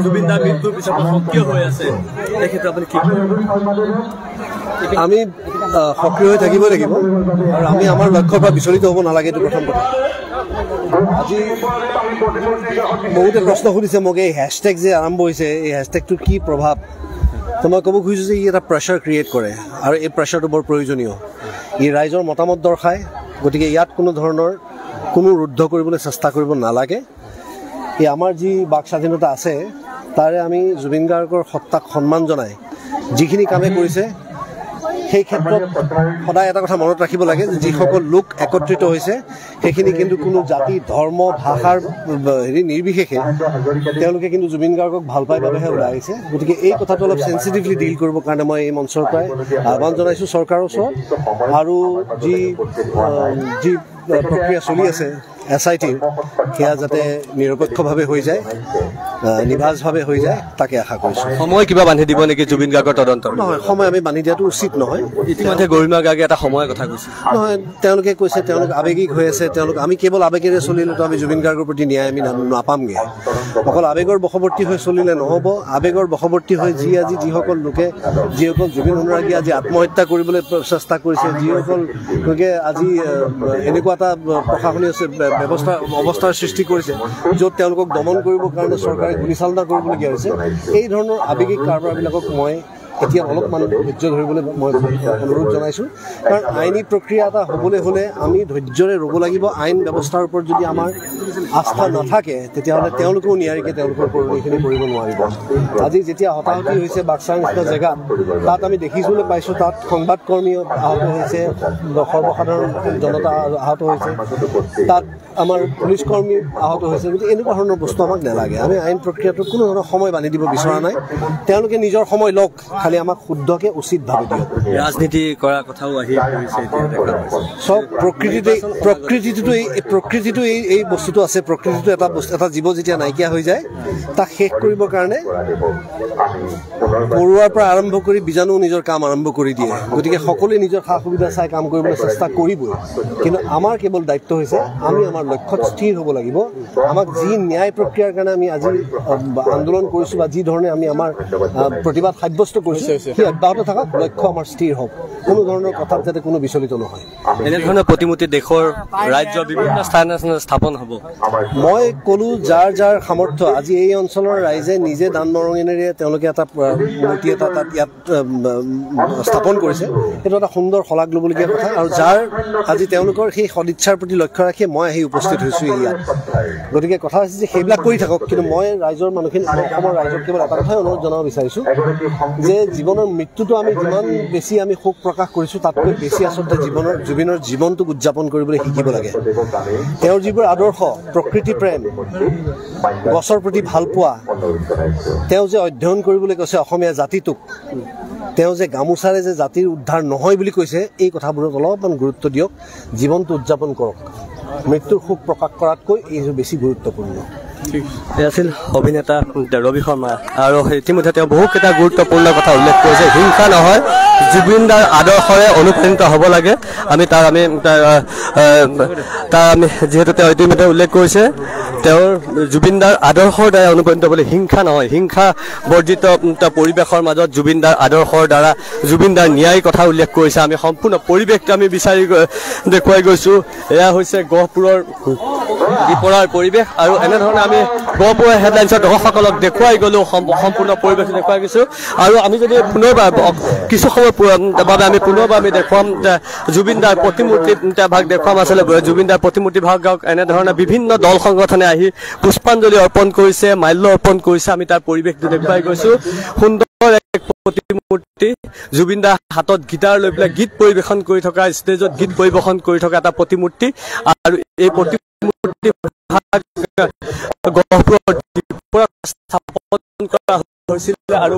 জুবিন দাৰ মৃত্যুৰ পিছৰ পৰা সক্ৰিয় হৈ আছে, এই ক্ষেত্ৰত আপুনি কি? আমি সক্ৰিয় হৈ থাকিবই লাগিব আৰু আমি আমাৰ লক্ষ্যৰ পৰা বিচলিত হ'ব নালাগে, এইটো প্ৰথম কথা। আজি বহুতে প্ৰশ্ন সুধিছে মোক, এই হেছটেগ যে আৰম্ভ হৈছে, এই হেছটেগটোৰ কি প্ৰভাৱ? তো মই ক'ব খুজিছোঁ যে ই এটা প্ৰেছাৰ ক্ৰিয়েট কৰে আৰু এই প্ৰেছাৰটো বৰ প্ৰয়োজনীয়। ই ৰাইজৰ মতামত দৰ্শায়, গতিকে ইয়াত কোনো ধৰণৰ কোনো ৰুদ্ধ কৰিবলৈ চেষ্টা কৰিব নালাগে। এই আমাৰ যি বাক স্বাধীনতা আছে, তাৰে আমি জুবিন গাৰ্গৰ সত্তাক সন্মান জনাই যিখিনি কামে কৰিছে সেই ক্ষেত্ৰত সদায় এটা কথা মনত ৰাখিব লাগে যে যিসকল লোক একত্ৰিত হৈছে সেইখিনি কিন্তু কোনো জাতি, ধৰ্ম, ভাষাৰ হেৰি নিৰ্বিশেষে তেওঁলোকে কিন্তু জুবিন গাৰ্গক ভাল পাই বাবেহে ওলাই আহিছে। গতিকে এই কথাটো অলপ চেঞ্চিটিভলি ডিল কৰিবৰ কাৰণে মই এই মঞ্চৰ পৰাই আহ্বান জনাইছোঁ চৰকাৰৰ ওচৰত। আৰু যি যি প্ৰক্ৰিয়া চলি আছে এছ I টিৰ, সেয়া যাতে নিৰপেক্ষভাৱে হৈ যায়, নিভাজভাৱে হৈ যায়, তাকে আশা কৰিছোঁ। সময় কিবা বান্ধি দিব নেকি জুবিন গাৰ্গৰ তদন্ত? নহয়, সময় আমি বান্ধি দিয়াটো উচিত নহয়। ইতিমধ্যে গৰিমা গাৰ্গে এটা সময়ৰ কথা কৈছে। নহয়, তেওঁলোকে কৈছে তেওঁলোক আৱেগিক হৈ আছে, তেওঁলোক আমি কেৱল আৱেগেৰে চলিলেতো আমি জুবিন গাৰ্গৰ প্ৰতি ন্যায় আমি নাপামগৈ। অকল আৱেগৰ বশৱৰ্তী হৈ চলিলে নহ'ব। আৱেগৰ বশৱৰ্তী হৈ যি আজি যিসকল লোকে, যিসকল জুবিন অনুৰাগী আজি আত্মহত্যা কৰিবলৈ চেষ্টা কৰিছে, যিসকল লোকে আজি এনেকুৱা এটা প্ৰশাসনীয় ব্যৱস্থা অৱস্থাৰ সৃষ্টি কৰিছে য'ত তেওঁলোকক দমন কৰিবৰ কাৰণে চৰকাৰে গুলীচালনা কৰিবলগীয়া হৈছে, এই ধৰণৰ আৱেগিক কাৰবাৰবিলাকক মই এতিয়া অলপমান ধৈৰ্য ধৰিবলৈ মই অনুৰোধ জনাইছোঁ। কাৰণ আইনী প্ৰক্ৰিয়া এটা হ'বলৈ হ'লে আমি ধৈৰ্যৰে ৰ'ব লাগিব। আইন ব্যৱস্থাৰ ওপৰত যদি আমাৰ আস্থা নাথাকে তেতিয়াহ'লে তেওঁলোকেও নিয়াৰিকৈ তেওঁলোকৰ কৰণীখিনি কৰিব নোৱাৰিব। আজি যেতিয়া হতাহতি হৈছে বাক্সাৰ নিচিনা জেগাত, তাত আমি দেখিবলৈ পাইছোঁ তাত সংবাদকৰ্মী আহত হৈছে, সৰ্বসাধাৰণ জনতা আহত হৈছে, তাত আমাৰ পুলিচ কৰ্মী আহত হৈছে। গতিকে এনেকুৱা ধৰণৰ বস্তু আমাক নালাগে। আমি আইন প্ৰক্ৰিয়াটোত কোনো ধৰণৰ সময় বান্ধি দিব বিচৰা নাই। তেওঁলোকে নিজৰ সময় লওক, খালি আমাক শুদ্ধকে উচিতভাৱে দিয়ক। ৰাজনীতি কৰাৰ কথাও আহি পৰিছে এতিয়া দেখা পাইছোঁ। চব প্ৰকৃতিটো এই বস্তুটো আছে। প্ৰকৃতিটো এটা বস্তু, এটা জীৱ যেতিয়া নাইকিয়া হৈ যায় তাক শেষ কৰিবৰ কাৰণে পৰুৱাৰ পৰা আৰম্ভ কৰি বীজাণু নিজৰ কাম আৰম্ভ কৰি দিয়ে। গতিকে সকলোৱে নিজৰ সা সুবিধা চাই কাম কৰিবলৈ চেষ্টা কৰিবই, কিন্তু আমাৰ কেৱল দায়িত্ব হৈছে আমি আমাৰ লক্ষ্যত স্থিৰ হ'ব লাগিব। আমাক যি ন্যায় প্ৰক্ৰিয়াৰ কাৰণে আমি আজি আন্দোলন কৰিছোঁ বা যি ধৰণে আমি আমাৰ প্ৰতিবাদ সাব্যস্ত কৰিছোঁ সেই অব্যাহত থাকক, লক্ষ্য আমাৰ স্থিৰ হওক, কোনো ধৰণৰ কথাত যাতে কোনো বিচলিত নহয়। এনেধৰণৰ প্ৰতিমূৰ্তি দেশৰ ৰাজ্যৰ বিভিন্ন স্থানে স্থাপন হ'ব। মই ক'লো যাৰ যাৰ সামৰ্থ্য, আজি এই অঞ্চলৰ ৰাইজে নিজে দান বৰঙণিৰে তেওঁলোকে এটা মূৰ্তি এটা তাত ইয়াত স্থাপন কৰিছে, সেইটো এটা সুন্দৰ শলাগ ল'বলগীয়া কথা। আৰু যাৰ আজি তেওঁলোকৰ সেই সদিচ্ছাৰ প্ৰতি লক্ষ্য ৰাখি মই আহি উপস্থিত হৈছোঁ ইয়াত। গতিকে কথা হৈছে যে সেইবিলাক কৰি থাকক, কিন্তু মই ৰাইজৰ মানুহখিনি, অসমৰ ৰাইজক কেৱল এটা কথাই অনুৰোধ জনাব বিচাৰিছোঁ যে জীৱনৰ মৃত্যুটো আমি যিমান বেছি আমি শোক প্ৰকাশ কৰিছোঁ তাতকৈ বেছি আচলতে জুবিনৰ জীৱনটোক উদযাপন কৰিবলৈ শিকিব লাগে। তেওঁৰ যিবোৰ আদৰ্শ, প্ৰকৃতি প্ৰেম, গছৰ প্ৰতি ভালপোৱা, তেওঁ যে অধ্যয়ন কৰিবলৈ কৈছে অসমীয়া জাতিটোক, তেওঁ যে গামোচাৰে যে জাতিৰ উদ্ধাৰ নহয় বুলি কৈছে, এই কথাবোৰত অলপমান গুৰুত্ব দিয়ক। জীৱনটো উদযাপন কৰক, মৃত্যুৰ শোক প্ৰকাশ কৰাতকৈ এইটো বেছি গুৰুত্বপূৰ্ণ। এই আছিল অভিনেতা ৰবি শৰ্মা। আৰু ইতিমধ্যে তেওঁ বহুকেইটা গুৰুত্বপূৰ্ণ কথা উল্লেখ কৰিছে। হিংসা নহয়, জুবিন দাৰ আদৰ্শৰে অনুপ্ৰাণিত হ'ব লাগে। আমি তাৰ আমি যিহেতু তেওঁ ইতিমধ্যে উল্লেখ কৰিছে তেওঁৰ জুবিন দাৰ আদৰ্শৰ দ্বাৰা অনুপ্ৰাণিত হ'বলৈ, হিংসা নহয়, হিংসা বৰ্জিত পৰিৱেশৰ মাজত জুবিন দাৰ আদৰ্শৰ দ্বাৰা জুবিন দাৰ ন্যায়ৰ কথা উল্লেখ কৰিছে। আমি সম্পূৰ্ণ পৰিৱেশটো আমি বিচাৰি দেখুৱাই গৈছোঁ। এয়া হৈছে গহপুৰৰ বিপৰাৰ পৰিৱেশ। আৰু এনেধৰণে আমি গহপুৰৰ হেডলাইনছৰ দৰ্শকসকলক দেখুৱাই গ'লোঁ, সম্পূৰ্ণ পৰিৱেশটো দেখুৱাই গৈছোঁ। আৰু আমি যদি পুনৰবাৰ কিছু সময় বাবে আমি পুনৰবাৰ আমি দেখুৱাম জুবিন দাৰ প্ৰতিমূৰ্তি ভাগ দেখুৱাম। আচলতে জুবিন দাৰ প্ৰতিমূৰ্তি ভাগ এনেধৰণে বিভিন্ন দল সংগঠনে আহি পুষ্পাঞ্জলি অৰ্পণ কৰিছে, মাল্য অৰ্পণ কৰিছে। আমি তাৰ পৰিৱেশটো দেখুৱাই গৈছোঁ। সুন্দৰ এক প্ৰতিমূৰ্তি, জুবিন দাৰ হাতত গীটাৰ লৈ পেলাই গীত পৰিৱেশন কৰি থকা, ষ্টেজত গীত পৰিৱেশন কৰি থকা এটা প্ৰতিমূৰ্তি। আৰু এই প্ৰতিমূৰ্তি ভাগ গহপুৰৰ স্থাপন কৰা হৈছিলে আৰু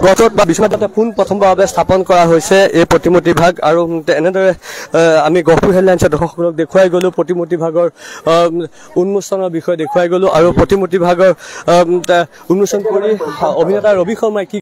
গছত বা বিশ্বনাথতে পোন প্ৰথমবাৰৰ স্থাপন কৰা হৈছে এই প্ৰতিমূৰ্তি ভাগ। আৰু এনেদৰে আমি গহপুৰ হেডলাইনছৰ দৰ্শকসকলক দেখুৱাই গ'লোঁ, প্ৰতিমূৰ্তি ভাগৰ উন্মোচনৰ বিষয়ে দেখুৱাই গ'লোঁ। আৰু প্ৰতিমূৰ্তি ভাগৰ উন্মোচন কৰি অভিনেতা ৰবি শৰ্মাই কি